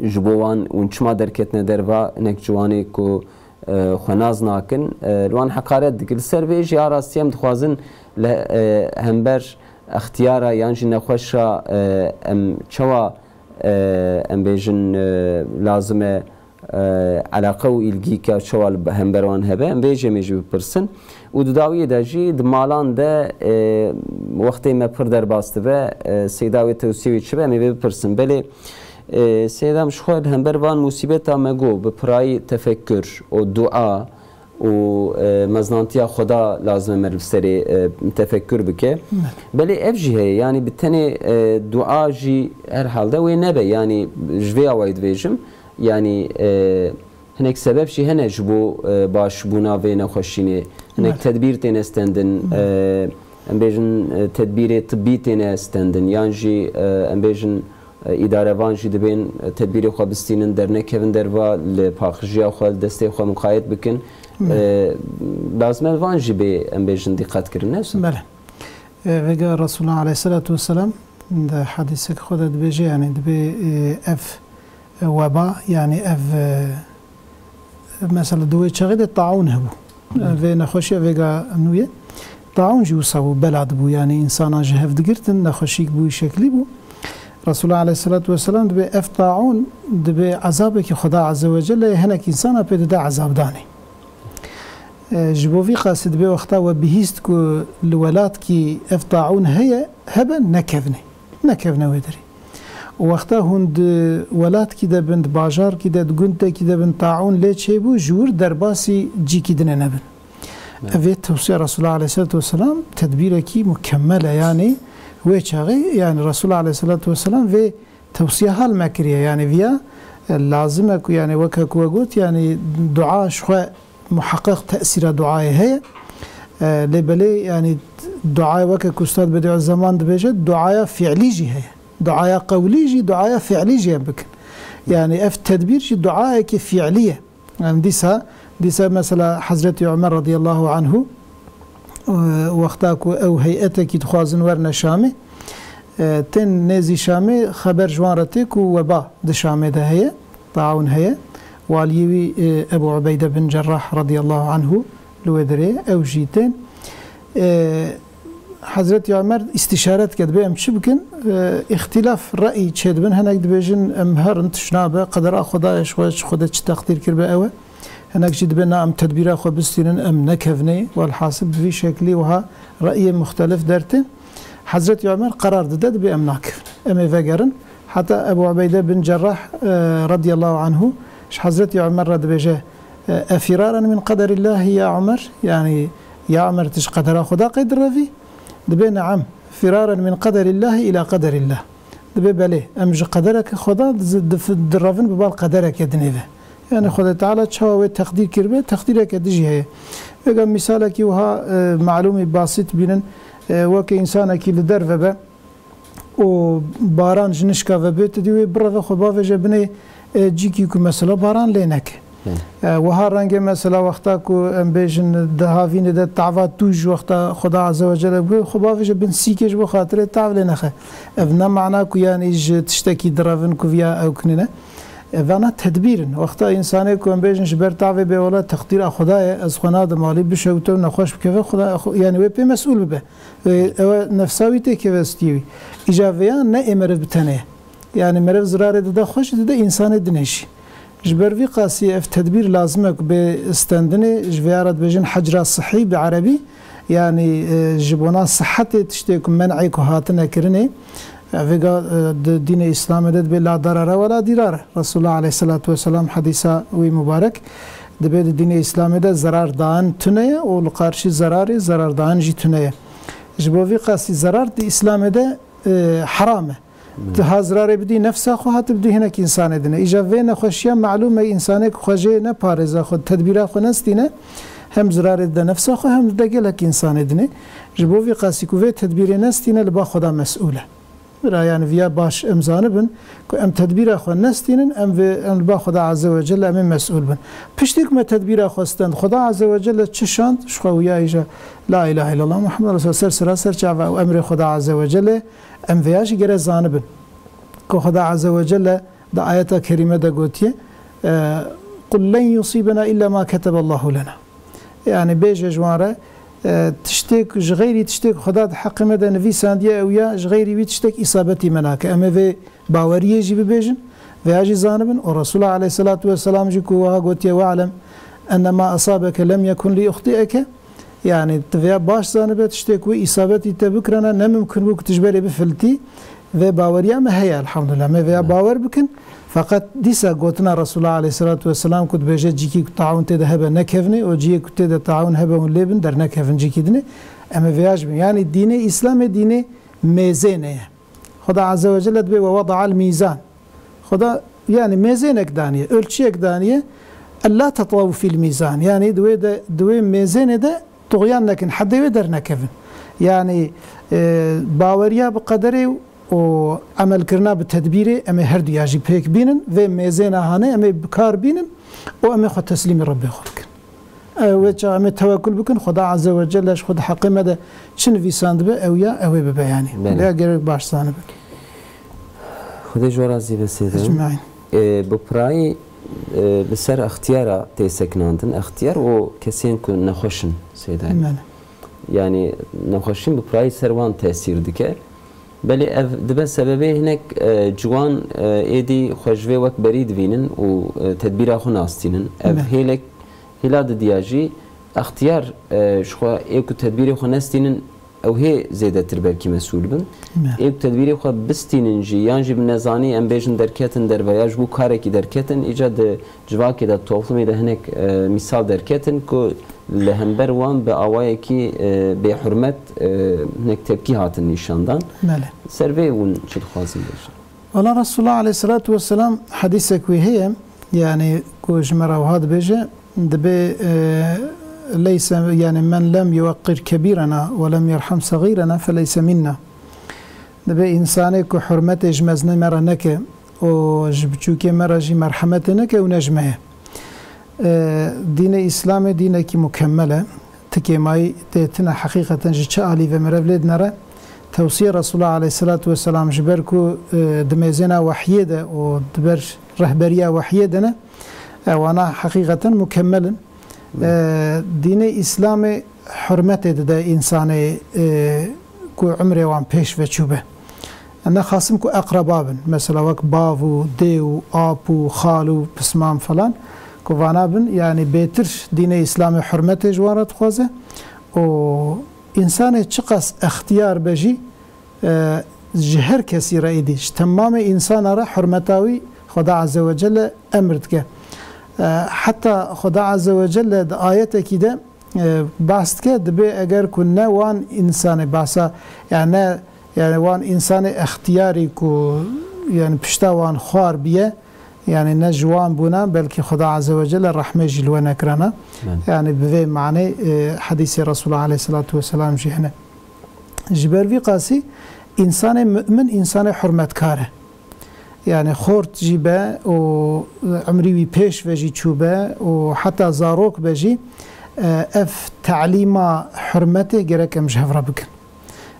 Ji bo wan hûn çima derketine derva, hinek ciwanê ku, e, xwe nas nakin, e, li wan heqaret dikin. Li ser vê jî a rastî em dixwazin li, e, hember extiyara yan jî nexweşa, e, em çawa, e, em bêjin, e, lazim e, e, eleqe û îlgîka çawa li hember wan hebe, em vê jî em ê jî bipirsin. Û di dawiyê de jî di malan de, e, wextê me pir derbas dibe, e, Seyda wê tewsiyê wê çi be, em ê vê bipirsin. Belê, e, Seyda, em ji xwe li hember van musîbeta me got, bi pirayî tefekkür û dua û, e, mezinantiya Xweda lazim e meriv serê, e, tefekkür bike. Belê. Belê ev jî heye, yanî bi tenê, e, dua jî herhalde wê nebe, yanî ji vê awayî dibêjim. Yanî, e, hinek sebeb jî hene ji bo, e, başbûna vê nexweşînê. Hinek Belê. tedbîr têne stendin, Belê. e, em bêjin, e, tedbîrê tibbî têne stendin, yan jî, e, em bêjin, e, îdarevan jî dibên, e, tedbîrê xwe bistînin, dernekevin derva, li paqijiya xwe, li destê xwe miqayet bikin. Belê. E, lazim e van jî bê, em bêjin, dîqet kirin, ne wisa? Belê. E, vêga Resulullah aleyhisselatu vesselam di hedîsek xwe de dibêje, yanî dibê, e, ev, e, weba, yanî ev, e, mesela di wê çaxê de taûn hebû. E, Evet. vê nexweşiya vêga nû ye. Taûn jî wisa bû, bela dibû, yanî însana ji hev digirtin, nexweşîk bû, şeklî bû. Resulullah aleyhissalatu vesselam dibê ev taûn dibê ezabekî Xweda Azze ve Celle yê hinek însana pê dide ezabdanê. E, ji bo vî qasî dibê wexta we bihîst ku li welatkî ev taûn heye, hebe nekevnê. Nekevne wê derê. Û wexta hûn di welatkî de bin, di bajarkî de, di gundekî de bin, taûn lê çêbû, ji wir derbasî cîkî dinê nebin. Evet. Ev ê tewsiya Resulullah aleyhissalatu vesselam tedbîrekî mukemmel e, yanî wê çaxê, yanî Resulullah aleyhissalatu vesselam vê tewsiya hal me kiriye, yanî viya, e, lazim e ku, yanî weke ku we got, yanî dua ji xwe muheqeq tesîra duayê heye. E, lê belê, yanî duayê weke ku Ustad Bediüzzeman dibêje, duaya fiilî jî heye. Duaya qewlî jî, duaya fiilî jî em bikin. Yanî ev tedbîr jî duayekî fiilî ye. Yanî dîsa, dîsa mesela Hezretî Ömer radıyallahu anhu, e, wexta ku ew heyetekî dixwazin werne Şamê, e, tên nêzî Şamê, xeber ji wan re tê ku weba di Şamê de heye, taûn heye. Waliyê wî, e, Ebu Ubeyde bin Cerrah radıyallahu anhu li wê derê, ew jî tên. E, Hezretî Ömer îstîşare dike, dibê em çi bikin? E, îxtîlaf re'î çêdibin, hinek dibêjin em herin, tişt nabe, qedera Xwedayê, ji xwe, ji Xwedê çi teqdîr kiribe ew e. Hinek jî dibê na em tedbîra xwe bistînin, em nekevnê. Welhasil bi vî şeklî wiha re'iyê muxtelif dertên. Hezretî Ömer qerar dide, dibê em nakevin. Em ê vegerin. Heta Ebu Ubeyde bin Cerrah, e, radıyallahu anhu ji Hezretî Ömer re dibêje, e, "Efiraren min qederillahi ya Ömer?" Yanî, ya Ömer, tu ji qedera Xweda qey direvî? Dibê, "Neam, firaren min qederillahi ila qederillah." Dibê, "Belê, em ji qedereke Xweda diz-, dif-, direvin bi bal qedereke dinê ve." Yanî Xwedê Teala çawa wê teqdîr kiribe, teqdîreke dijî heye. Vêga mîsalekî wiha, e, malûmî basît bînin, e, weke însanekî li derve be û baran ji nişka ve bê, tu dî wê bireve xwe bavêje binê, e, cîkî ku mesela baran lê neke. Belê. E, wiha renge mesela wexta ku em bêjin di havînê de tava tûj, wexta Xweda Azze ve Celle bû, xwe bavêje bin sîkê ji bo xatirê tav lê nexe. Ev ne mana ku yanî ji tiştekî direvin ku viya ew kinine. Evana tedbîr in. Wexta însanê ku em bêjin ji ber tavê bê wela teqdîra Xweda ye, ez xwe nadim alî, bişewite û nexweş bikeve, Xweda, xwe, yanî wê pê mesûl bibe. Wê ew nefsa wî têkeve stiyê wî. Îca vêya ne ê meriv bi tenê ye. Yanî meriv zirarê dide xwe jî, dide însanê dinê jî. Ji ber vî qasî ev tedbîr lazim e ku bê stendinê, ji vêya re dibêjin hecra sihî bi erebî. Yanî, e, ji bona sihetê tiştê ku men'ê ku hatine kirinê, e, vêga, e, di dînê Îslamê de dibê la darara we la dîrar. Resulullah aleyhissalatu vesselam hedîsa wî mubarek dibê di dînê Îslamê de zerar dan tune ye û li qarşî zerarê zerar dan jî tune ye. Ji bo vî qasî zerar di Îslamê de, e, heram e. Tu ha zirarê bidî nefsa xwe, ha tu bidî hinek însanê dinê. Îja vê nexweşiya malûm e, însanê ku xwe jê neparêze, xwe tedbîra xwe nestîne, hem zirarê dide nefsa xwe, hem dide gelek însanê dinê. Ji bo vî qasî ku vê tedbîrê nestîne, li ba Xweda mesûl e. Bira, yanî viya baş em zanibin ku em tedbîra xwe nestînin, em vê, em li ba Xweda Azze ve Celle em ê mesûl bin. Piştî ku me tedbîra xwe stend, Xweda Azze ve Celle çi şand, ji xwe wiya îja La ilahe illallah Muhammed Resulullah ser sira ser çava û emrê Xweda Azze ve Celle, em vêya jî gere zanibin. Ku Xweda Azze ve Celle di ayeta kerîme de gotiye, e, "Qul len yusîbena illa ma keteballahu lena." Yanî bêje ji wan re, e, tiştê ku ji xeyrî tiştê ku Xweda di heqê me de nivîsandiye ew ya, ji xeyrî wî tiştek îsabetî me nake. Em ê vê baweriyê jî bibêjin, vêya jî zanibin. Û Resulullah aleyhissalatu vesselam jî ku wiha gotiye, "Ve'lem enne ma asabeke lem yekun li yuxti'eke." Yanî tu vêya baş zanibe, tiştê ku wê îsabetî te bikirana, ne mimkun bû ku tu ji berê bifiltî. Vê baweriya me heye, elhamdulillah. Me vêya bawer bikin. Feqet dîsa gotina Resulullah aleyhissalatu vesselam ku dibêje cîkî ku taûn tê de hebe nekevnê û cihê ku tê de taûn hebe hûn lê bin dernekevin cîkî dinê. Em ê vêya jî bin. Yanî dînê Îslamê dînê mêzênê ye. Xweda Azze ve Celle dibê we weda'al mîzan. Xweda, yanî, mêzênek daniye, ölçüyek daniye. Ella tetwaw fîl mîzan. Yanî di wê de, di wê mêzênê de tuxyan nekin, hedê wê dernekevin. Yanî, e, baweriya bi qederê û emelkirina bi tedbîrê em ê her duya jî pêk bînin. Vê mêzêna hanê em ê bi kar bînin û em ê xwe teslîmî Rebbê xwe bikin. Ew wê çax em ê tewekul bikin, Xweda Azze ve Celle ji xwe di heqê me de çi nivîsandibe, ew ya ew ê bibe yanî. Belê. Lê gerek baş zanibin. Xwedê ji we razî be, Seyda. Ecmaîn. E, bi pirayî, e, li ser extiyara tê sekinandin, extiyar û kesên ku nexweş in, Seyda. Belê. Yanî nexweşîn bi pirayî ser wan tesîr dike. Belê ev dibe sebebê hinek, e, ciwan, e, êdî xwe ji vê wek berî divînin û, e, tedbîra xwe nastînin. Ev Belê. hêlek, hêla didiya jî extiyar, e, ji xwe ê ku tedbîrê xwe nestînin, ew hê zêdetir belkî mesûl bin. Belê. Ê ku tedbîrê xwe bistînin jî, yan jî bi nezanî em bêjin derketin derve, ya ji bo karekî derketin, îca di civakê de, toplumê de hinek, e, mîsal derketin ku li hember wan bi awayekî, e, bêhurmet, e, hinek tepkî hatin nîşandan. Belê. Ser vê hûn çi dixwazin bêjin? Wela Resulullah aleyhissalatu vesselam hedîsek wî heye, yani ku ji me re wiha dibêje, dibê, e, leyse, yani men lem yuweqqir kebîrena ve lem yerham sagîrena feleyse minna. Dibê însanê ku hurmetê ji mezinê me re neke û ji biçûkê me re jî merhemetê neke û ne ji me ye. E, dînê Îslamê dînekî mukemmel e. Ti kêmayî tê tine heqîqeten ji çi alî ve mirev lê dinere. Tewsiyê Resulullah aleyhissalatu vesselam ji ber ku, e, di mêzêna wehyê de û di ber rehberiya wehyê de ne, e, wana heqîqeten mukemmel in. E, dînê Îslamê hurmetê dide însanê, e, ku umrê wan pêş ve çûbe. Em nexasim ku eqreba bin. Mesela wek bav û dê û ap û xal û pismam falan. Ku vana bin, yani bêtir dînê Îslamê hurmetê ji wan re dixwaze. Û însanê çiqas extiyar be jî, e, ji her kesî re êdî, ji temamê însana re hurmeta wî Xweda Azze ve Celle emir dike. E, heta Xweda Azze ve Celle di ayetekî de, e, behs dike, dibê eger ku ne wan însanê behsa, yani ne, yani wan însanê extiyarî ku, yani pişta wan xwar biye, yani ne ji wan bûna, belkî Xweda Azze ve Celle rehmê jî li we nekirana. Belê. Yani bi vê manê, e, hedîsê Resulullah aleyhissalatu vesselam jî hene. Ji ber vî qasî însanê mu'min, însanê hurmetkar e. Yani xort jî be û umrî wî pêş ve jî çûbe û heta zarok be jî, e, ev telîma hurmetê gerek em ji hev re bikin.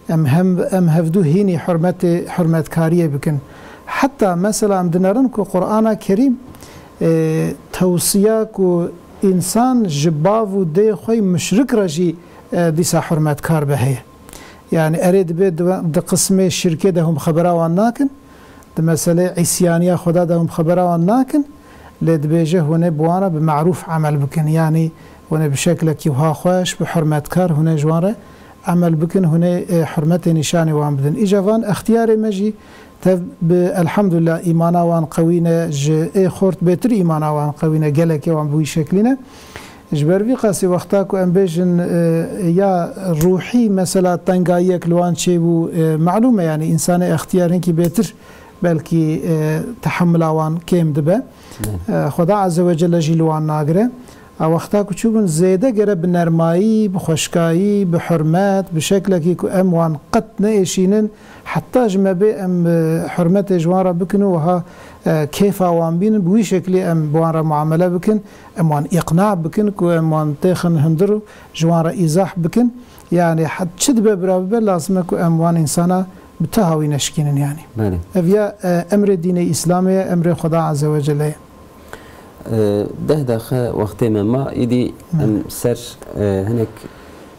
Em hem, em hevdû hînî hurmetê, hurmetkariyê bikin. Heta mesela em dinerin ku Qur'ana Kerîm, e, tewsiya ku însan ji bav û dê xwe muşrik re jî, e, dîsa hurmetkar be heye. Yani erê dibê di, di qismê şirkê de hûn xebera wan nakin, di meselê îsyaniya Xweda de hûn xebera wan nakin, lê dibêje hûn ê bi wan re bi merûf emel bikin. Yani hûn ê bi şeklekî wiha xweş, bi hurmetkar hûn ê ji wan re emel bikin, hûn ê, e, hurmetê nîşanê wan bidin. Îca van extiyarê me jî tev bi elhamdulillah îmana wan qewî ne, ji ê xort bêtir îmana wan qewî ne, gelekê wan bi wî şeklî ne. Ji ber vî qasî wexta ku em bêjin, e, ya ruhî mesela tengayiyek li wan çêbû, e, malûm e, yani însanê extiyar hinkî bêtir belkî, e, tehemila wan kêm dibe. Evet. E, Xweda Azze ve Celle jî li wan nagire. A wexta ku çûbûn zêde gere bi nermayî, bi xweşkayî, bi hurmet, bi şeklekî ku em wan qet neêşînin, heta ji me bê em, e, hurmetê ji wan re bikin û wiha, e, kêfa wan bînin, bi wî şeklî em bi wan re muamele bikin, em wan îqna bikin ku em wan têxin hundir û ji wan re îzah bikin. Yani he-, çi dibe bira bibe, lazim e ku em wan însana bi teha wî neşikînin yani. Belê. Ev ya, e, emrê dînê Îslamê ye, emrê Xweda Azze ve Celle ye. E, deh deqe wextê me ma, îdî Belê. em ser, e, hinek,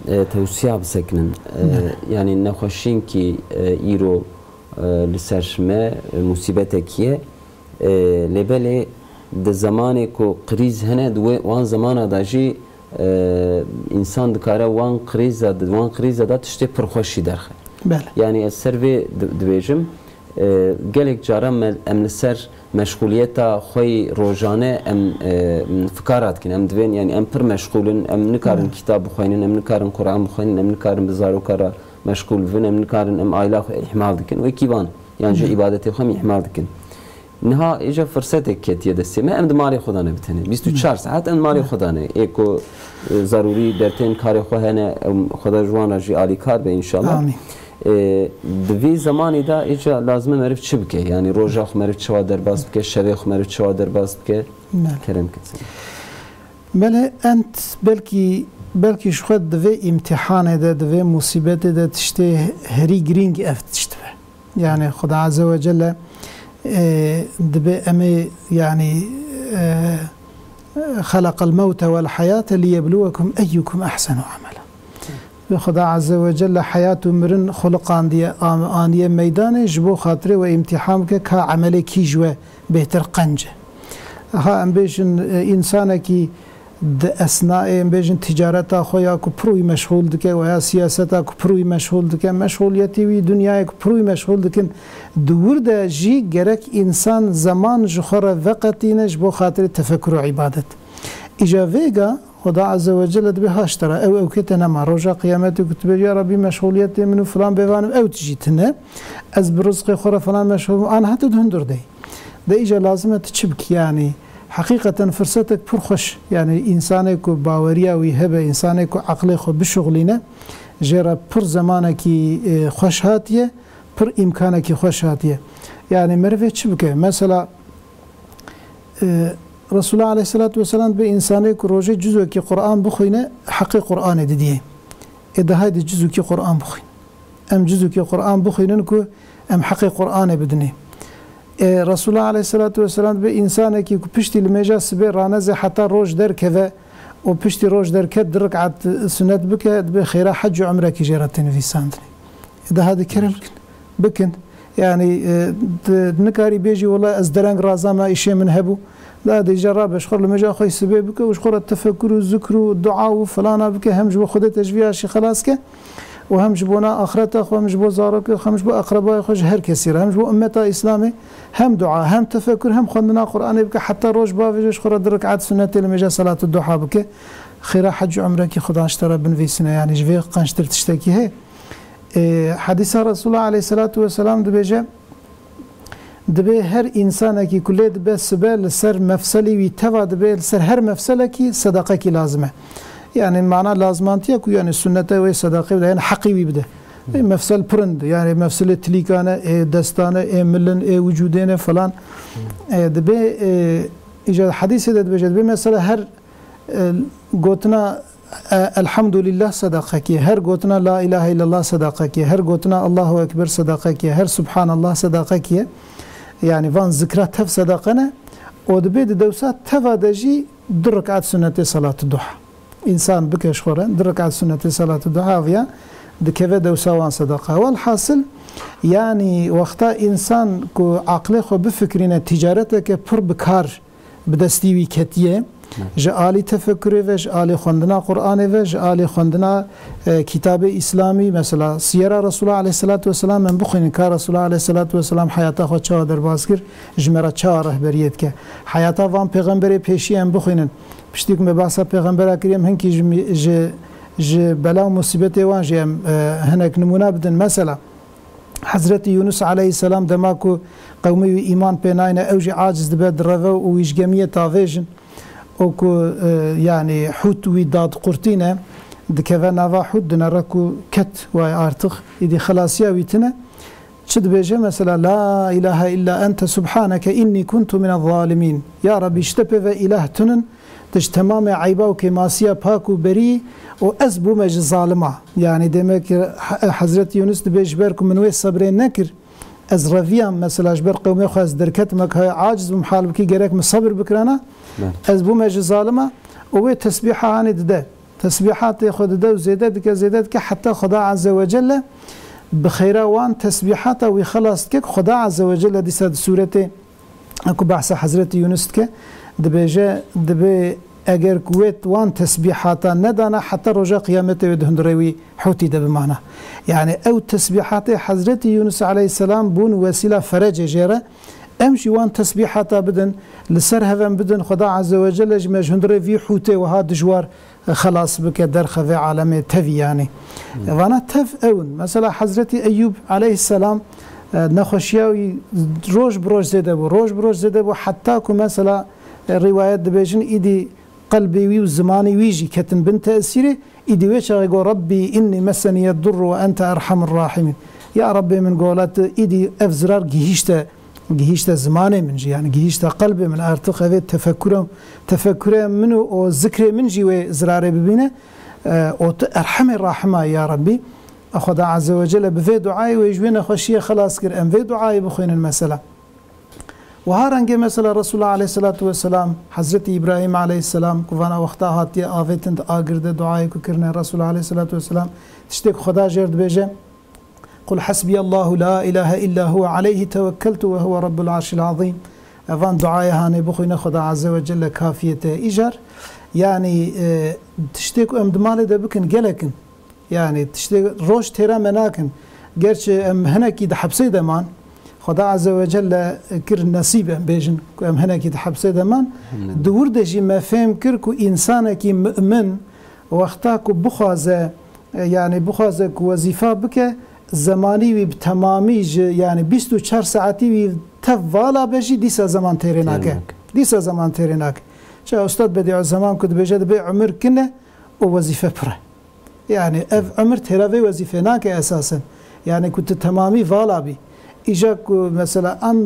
e, tewsiya bisekinin. E, Belê. yani nexweşînkî, e, îro, e, li ser me, e, musîbetekî ye. E, lê belê di zemanê ku krîz hene, di wê, wan zemana de jî, e, însan dikare wan krîza, di wan krîza de tiştê pir xweş jî derxe. Belê. Yani ez ser vê di-, dibêjim, e, gelek caran me, em li ser meşxuliyeta xwe yî rojane em, e, fikara dikin. Em divên, yani em pir meşxul in, em nikarin Belê. kitab bixwînin, em nikarin Quran bixwînin, em nikarin bi zaroka re meşxul bibin, em nikarin em aila xwe îhmal dikin. Wekî van, yan jî Belê. îbadetê xwe em îhmal dikin. Niha îca firsetek ketiye destê me, em di malê xwe de ne bi tenê. Bîst û çar saet em di malê xwe de ne. Ê ku, e, zarûrî dertên karê xwe hene, em Xweda ji wan re jî alîkar be înşallah. Amîn. E, di vî zemanî de îca lazim e meriv çi bike? Yani roja xwe meriv çawa derbas bike, şevê xwe meriv çawa derbas bike? Belê. Kerem kit. Belê, ent belkî, belkî ji xwe di vê îmtîhanê de, di vê musîbetê de tiştê herî girîng ev tişt be. Yani Xuda Azze ve Celle, e, dibe em ê, yani, e, "Xelaqel mewte vel hayate liyebluwekum eyyukum ehsenu amela." Xuda Azze ve Celle heyat û mirin xuliqandiye, am-, aniye meydanê, ji bo xatirê we îmtîhan bike ka emelê kî ji we bêhtir qenc e. Ha, em bêjin, e, însanekî di esnayê, em bêjin, ticareta xwe ya ku pir wî meşxûl dike, we ya siyaseta ku pir wî meşxûl dike, meşxûliyetî wî, dinyayê ku pir wî meşxûl dikin, di wir de jî gerek însan zeman ji xwe re veqetîne ji bo xatirê tefekur û îbadet. Îja vêga, Xuda Azze ve Celle dibê haşt te re, ew ewkê te nema. Roja Qiyametê ku tu bêjî, "Ya Rabbî, meşxuliyetê min û filan bêvanim ew tijî tune. Ez bi rizqê xwe re filan meşxul bûm." Aniha tu di hundir de yî. De îca lazim e tu çi bikî? Yanî, heqîqeten firsetek pir xweş. Yanî, însanê ku baweriya wî hebe, însanê ku eqlê xwe bişuxlîne, jê re pir zemanekî, e, xweş hatiye, pir îmkanekî xweş hatiye. Yanî, merivê çi bike? Mesela, E, Resulullah aleyhissalatu vesselam dibê însanê ku rojê cizokî Qur'an bixwîne, heqê Qur'anê didiyê. Ê de haydi cizokî Qur'an bixwîn. Em cizokî Qur'an bixwînin ku em heqê Qur'anê bidinê. E, Resulullah aleyhissalatu vesselam dibê însanekî ku piştî limêja sibê raneze heta roj derkeve û piştî roj derket du rekat sunet bike, dibê xêra hec û umrekî jê re tê nivîsandinê. Daha dê kerem bikin. Bikin. Yanî, e, tu nikarî bêjî, "Wela ez dereng razam, na îşê min hebû." Daha dê îca rabe, ji xwe re limêja xwe yî sibê bike û ji xwe re tefekur û zikr û dua û filana bike, hem ji bo Xwedê te ji vî aşî xelas ke û hem ji bona axireta xwe, hem ji bo zarokê xwe, hem ji bo eqrebayê xwe, ji her kesî re, hem ji bo ummeta Îslamê, hem dua, hem tefekur, hem xwendina Qur'anê bike, heta roj bavêje, ji xwe re du rekat sunetê limêja salatê duha bike. Xêra hec û umrekî Xuda ji te re binivîsine, yanî ji vê qençtir tiştekî heye? E, hedîsa Resulullah aleyhissalatu vesselam dibêje, dibê her însanekî ku lê dibe sibe li ser mefselî wî teva dibê, li ser her mefselekî sedaqekî lazim e. Yanî mana lazimantiye ku yanî sunnete wê sedaqê bide, yanî heqî wî bide. E, mefsel pirind, yanî mefsilê tilîkane, ê destane, ê milin, ê wicûdê ne falan. E, dibê, e, îca hedîsê de dibêje, dibê mesela her E, gotina, e, Elhamdulillah sedaqekî ye, her gotina La ilahe illallah sedaqekî ye, her gotina Allahu Ekber sedaqekî ye, her Subhanallah sedaqekî ye. Yanî van zikra tev sedaqe ne. Û dibê di dewsa teva de jî du rekat sunetê salatê duha. Însan bike ji xwe re, du rekat sunetê salatê duha viya dikeve dewsa wan sedaqa. Welhasil, yanî wexta însan ku aqlê xwe bifikrîne, ticareteke pir bi kar bi destî wî ketiye. Ji alî tefekurê ve, ji alî xwendina Qur'anê ve, ji alî xwendina, e, kitabê Îslamî, mesela Siyera Resulullah aleyhissalatu vesselam em bixwînin, ka Resulullah aleyhissalatu vesselam heyata xwe çawa derbas kir, ji me re çawa rehberiyê dike. Heyata van pêxemberê pêşî em bixwînin. Piştî ku me behsa pêxembera kiriye, em hinkî ji mi-, ji, ji bela û musîbetê wan jî em, e, hinek nimûne bidin. Mesela, Hezretî Yûnus aleyhisselam dema ku qewmê wî îman pê nayne, ew jî aciz dibe, direve û wî ji gemiyê tavêjin. Û ku, e, yanî hût wî dadiqurtîne, dikeve nava hût, dinere ku ket, way artıq, îdî xelasiya wî tine. Çi dibêje mesela, "La ilahe illa ente subhaneke inni kuntu minez zalimin." Ya Rebî, ji te pê ve îlah tunin, tu ji temamê eyba û kêmasiya pak û berî û ez bûme ji zalima. Yanî demek ki He-, Hezretî Yûnus dibê, ji ber ku min wê sebrê nekir, ez reviyam, mesela ji ber qewmê xwe ez derketim, ek haya aciz bûm, hal bikî gerek min sebir bikirana, Be. ez bûme ji zalima û wê tesbîha hanê dide. Tesbîhatê xwe dide û zêde dike, zêde dike, heta Xuda Azze ve Celle bi xeyra wan tesbîhata wî xelas dike, ku Xuda Azze ve Celle dîsa di sûretê ku behsa Hezretî Yûnus dike, dibêje, dibê eger ku wê wan tesbîhata nedana, heta roja Qiyametê wê di hundirê wî hûtî de bimana. Yanî ew tesbîhatê Hezretî Yûnus aleyhisselam bûn wesîla ferecê jê re. Em jî wan tesbîhata bidin, li ser hev em bidin, Xuda Azze ve Celle ji me ji hundirê vî hûtê wiha dijwar xelas bike, derxe vê alemê tevî yanî. Vana tev ew in. Mesela Hezretî Eyûb aleyhisselam, e, nexweşiya wî roj bi roj zêde bû, roj bi roj zêde bû, heta ku mesela, e, rîwayet dibêjin, îdî qelbê wî û zimanê wî jî ketin bin tesîrê, îdî wê çaxê got, "Rabbî innî messeniyed durru ve ente erhamur rahimin." Ya Rabbê min, gola tu, îdî ev zirar gihîşte gihîşte zimanê min jî, yanî gihîşte qelbê min, artıq evê tefekkure, tefekkure min û o zikrê min jî wê zirarê bibîne. E, û tu Erhemê Rahima ya Rabbî. Xuda Azze ve Celle bi vê duayê wê ji wê nexweşiyê xelas kir. Em vê duayê bixwînin mesela. Wiha rengê mesela Resulullah aleyhisselatu vesselam, Hazreti İbrahim aleyhisselam ku vana wexta hatiye avêtin di agir de duayê ku kirine Resulullah aleyhisselatu vesselam, tiştê ku Xweda jêr dibêje, "Qul hasbiyallahu la ilahe illa huve aleyhi tevekkeltu ve huve rabbul arşil azîm." Evan duayê hanê bixwîne, Xweda Azze ve Celle kafiyê te. Îcar, yanî, e, tiştê ku em di malê de bikin gelek in. Yanî tiştê roj têra me nakin. Gerçi em hinekî di hepsê de man, Xweda Azze ve Celle kir nesîb em bêjin ku em hinekî di hepsê de man. Di wir de jî me fêm kir ku însanekî mu'min wexta ku bixwaze, e, yanî bixwaze ku wezîfa bike, zemanî wî bi temamî ji, yanî bîst û çar saetî wî tev vala be jî dîsa zeman têrê nake. Dîsa zeman têrê nake. Çawa Ustad Bedîuzzeman ku dibêje dibê umir kin e û wezîfe pir e. Yanî ev umir têra vê wezîfê nake esasen. Yanî ku tu temamî vala bî. Îja ku mesela em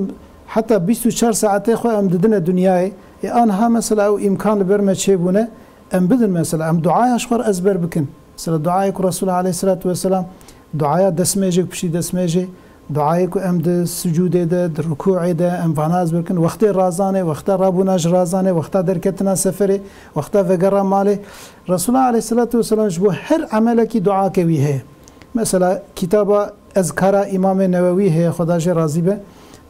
heta bîst û çar saetê xwe em didine dinyayê. Ê anha mesela ew îmkan li ber me çêbûne, em bidin mesela, em duaya ji xwe re ezber bikin. Mesela duayê ku Resulullah aleyhisselatu vesselam duaya destmêjê, piştî destmêjê, duayê ku em di sicûdê de, di rukûê de, em vana ezber bikin. Wextê razanê, wexta rabûna ji razanê, wexta derketina seferê, wexta vegera malê. Resulullah aleyhisselatu vesselam ji bo her emelekî duake wî heye. Mesela kitaba Ezkara Îmamê Newewî heye, Xweda jê razî be.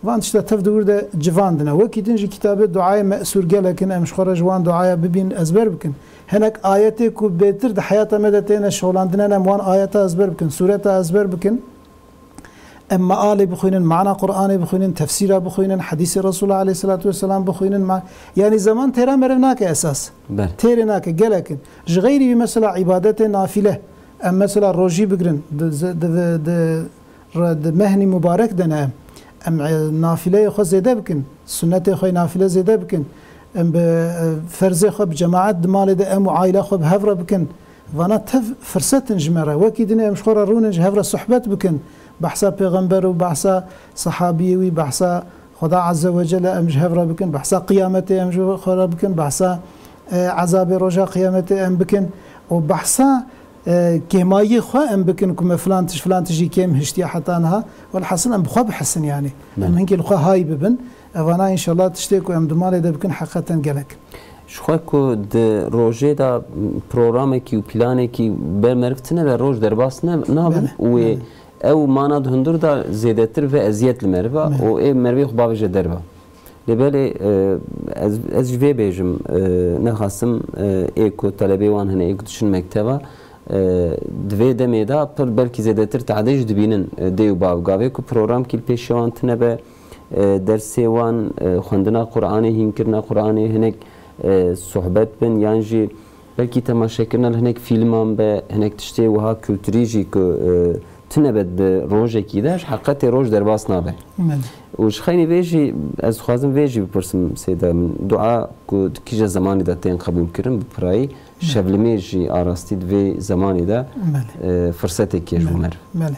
Van tişta tev di wir de civandine. Wekî din jî kitabê duayê me'sûr gelek in, em ji xwe re ji wan duaya bibîn, ezber bikin. Hinek ayetê ku bêtir di heyata me de têne şolandine, em wan ayeta ezber bikin, sûreta ezber bikin. Em mealê bixwînin, mana Qur'anê bixwînin, tefsîra bixwînin, hedîsê Resulullah aleyhisselatu vesselam bixwînin. Ma-, yanî zeman têra meriv nake esas. Belê. Têrê nake, gelek in. Ji xeyrî wî mesela îbadetê nafîle. Em mesela rojî bigirin, di, di, di, di, re-, di mehnî mubarek de ne em. Em, e, nafîleyê xwe zêde bikin, sunnetê xwe nafîle zêde bikin. Em bi, e, ferzê xwe bi cemaet di malê de em û aîla xwe bi hev re bikin. Vana tev firset in ji me re. Wekî dinê em ji xwe re rûnin, ji hev re sohbet bikin. Behsa pêxember û behsa sehabiyê wî, behsa Xweda Azze ve Celle em ji hev re bikin, behsa qiyametê em ji xwe re bikin, behsa, e, ezabê roja qiyametê em bikin û behsa, e, kêmayiyê xwe em bikin ku me filan tişt, filan tişt jî kêm hiştiye heta niha. Welhasil em bi xwe bihesin yanî. Em hinkî li xwe hay bibin. Evana înşallah tiştê ku em di malê de bikin heqeten gelek. Ji xwe ku di rojê de programekî û planekî ber meriv tine be, roj derbas ne, nabin. Belê, û wê belê. Ew mana di hundir de zêdetir ve eziyet li meriv e û ê merivê xwe bavêje derve. Lê belê, e, ez, ez ji vê bêjim, e, nexasim, e, ê ku telebê wan hene, ê ku diçin mekteva, e, di vê demê de pir belkî zêdetir tehdê jî dibînin, e, dê û bav. Gavê ku programkî li pêşiya wan tine be, e, dersê wan, e, xwendina Qur'anê, hînkirina Qur'anê, hinek, e, sohbet bin, yan jî belkî temaşekirina li hinek fîlman be, hinek tiştê wiha kulturî jî ku, e, tune be di rojekî de, ji heqetê roj derbas nabe. Belê. Û ji xeynî vê jî, ez dixwazim vê jî bipirsim, Seyda min, dua ku di kîje zemanî de tên qebûlkirin, bi pirayî, belê, şevlimê jî arastî di vê zemanî de, belê, e, firsetekê ji bo me re. Belê.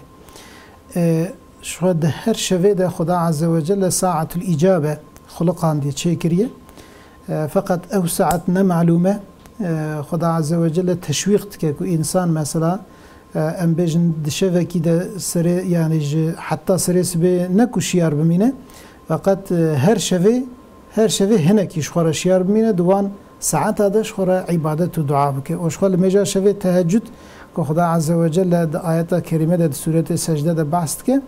E, ji xwe di her şevê de Xuda Azze ve Celle saetul îcabe xuliqandiye, çêkiriye. E, feqet ew saet ne melûm e. E, Xuda Azze ve Celle teşwîq dike ku însan mesela, e, em bêjin di şevekî de serê, yanî ji heta serê sibê ne ku şiyar bimîne. Feqet, e, her şevê, her şevê hinekî ji xwe re şiyar bimîne, di wan saeta de ji xwe re îbadet û dua bike. Û ji xwe li mêja şevê tehecud ku Xuda Azze ve Celle di ayeta kerîme de, di sûretê Secde de behs dike,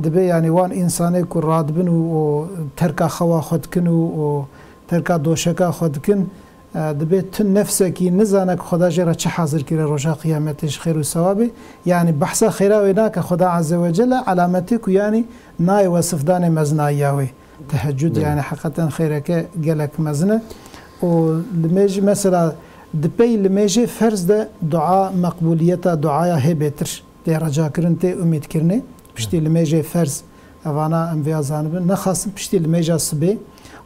dibe, yanî wan însanê ku radibin û, û terka xewa xwe dikin û, û terka doşeka xwe dikin, e, dibe tu nefsekî nizane ku Xuda jê re çi hazir kiriye roja qiyametê ji xêr û sewabê. Yanî behsa xêra wê nake Xuda Azze ve Celle, alametê ku yanî nayê wesifdanê mezinayiya wê. Tehecud, belê, yanî heqeten xêreke gelek mezin e. Û li mêj-, mesela di pey li mêjê ferz de dua, meqbûliyeta duaya hê bêtir tê recakirin, tê umîdkirinê. Piştî li mêjê ferz, evana em vêya zanibin, nexasin piştî li mêja sibê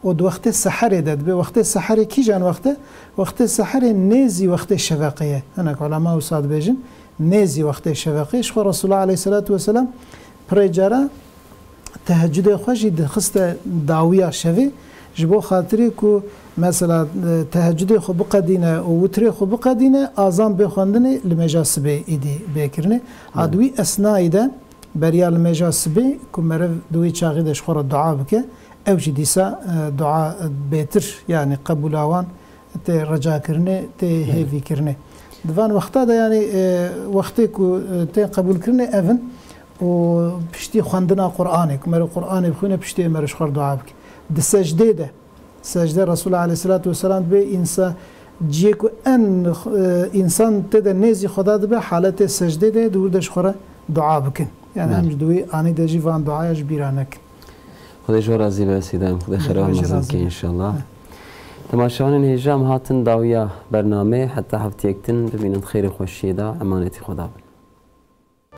û di wextê seherê de dibe. Wextê seherê kîjan wext e? Wextê seherê nêzî wextê şeveqê ye. Hinek ulema wisa dibêjin, nêzî wextê şeveqê. Ji xwe Resulullah aleyhisselatu vesselam pirê cara tehecudê xwe jî dixiste dawiya şevê, ji bo xatirê ku mesela, e, tehecudê xwe biqedîne û witrê xwe biqedîne, azan bê xwendinê, li mêja sibê êdî bê kirinê. Ha, di wî esnayî de beriya li mêja sibê ku meriv di wî çaxî de ji xwe re dua bike, Ew jî dîsa e, dua bêtir, yanî qebûla wan tê ricakirinê, tê hêvîkirinê. Di van wexta de, yanî e, wextê ku e, tê qebûlkirinê ev in û piştî xwendina Qur'anê, ku mero Qur'anê bixwîne, piştî mero ji xwe re dua bike. Di secdê de, secde Resulullah aleyhissalatu vesselam dibê însa-, ciyê ku en e, însan tê de nêzî Xweda dibe, haletê secdê de, di wir de ji xwe re dua bikin. Yani Belê. Em ji di wî anî de jî van duaya ji bîra nekin. Xwedê ji we razî be, Seyda. Xwedê xêra we mezin bike, înşallah. Temaşevanên hêja, em hatin dawiya bernameyê. Heta hefteyek din bimînin xêrê xweşiyê de. Emanetî Xweda bin.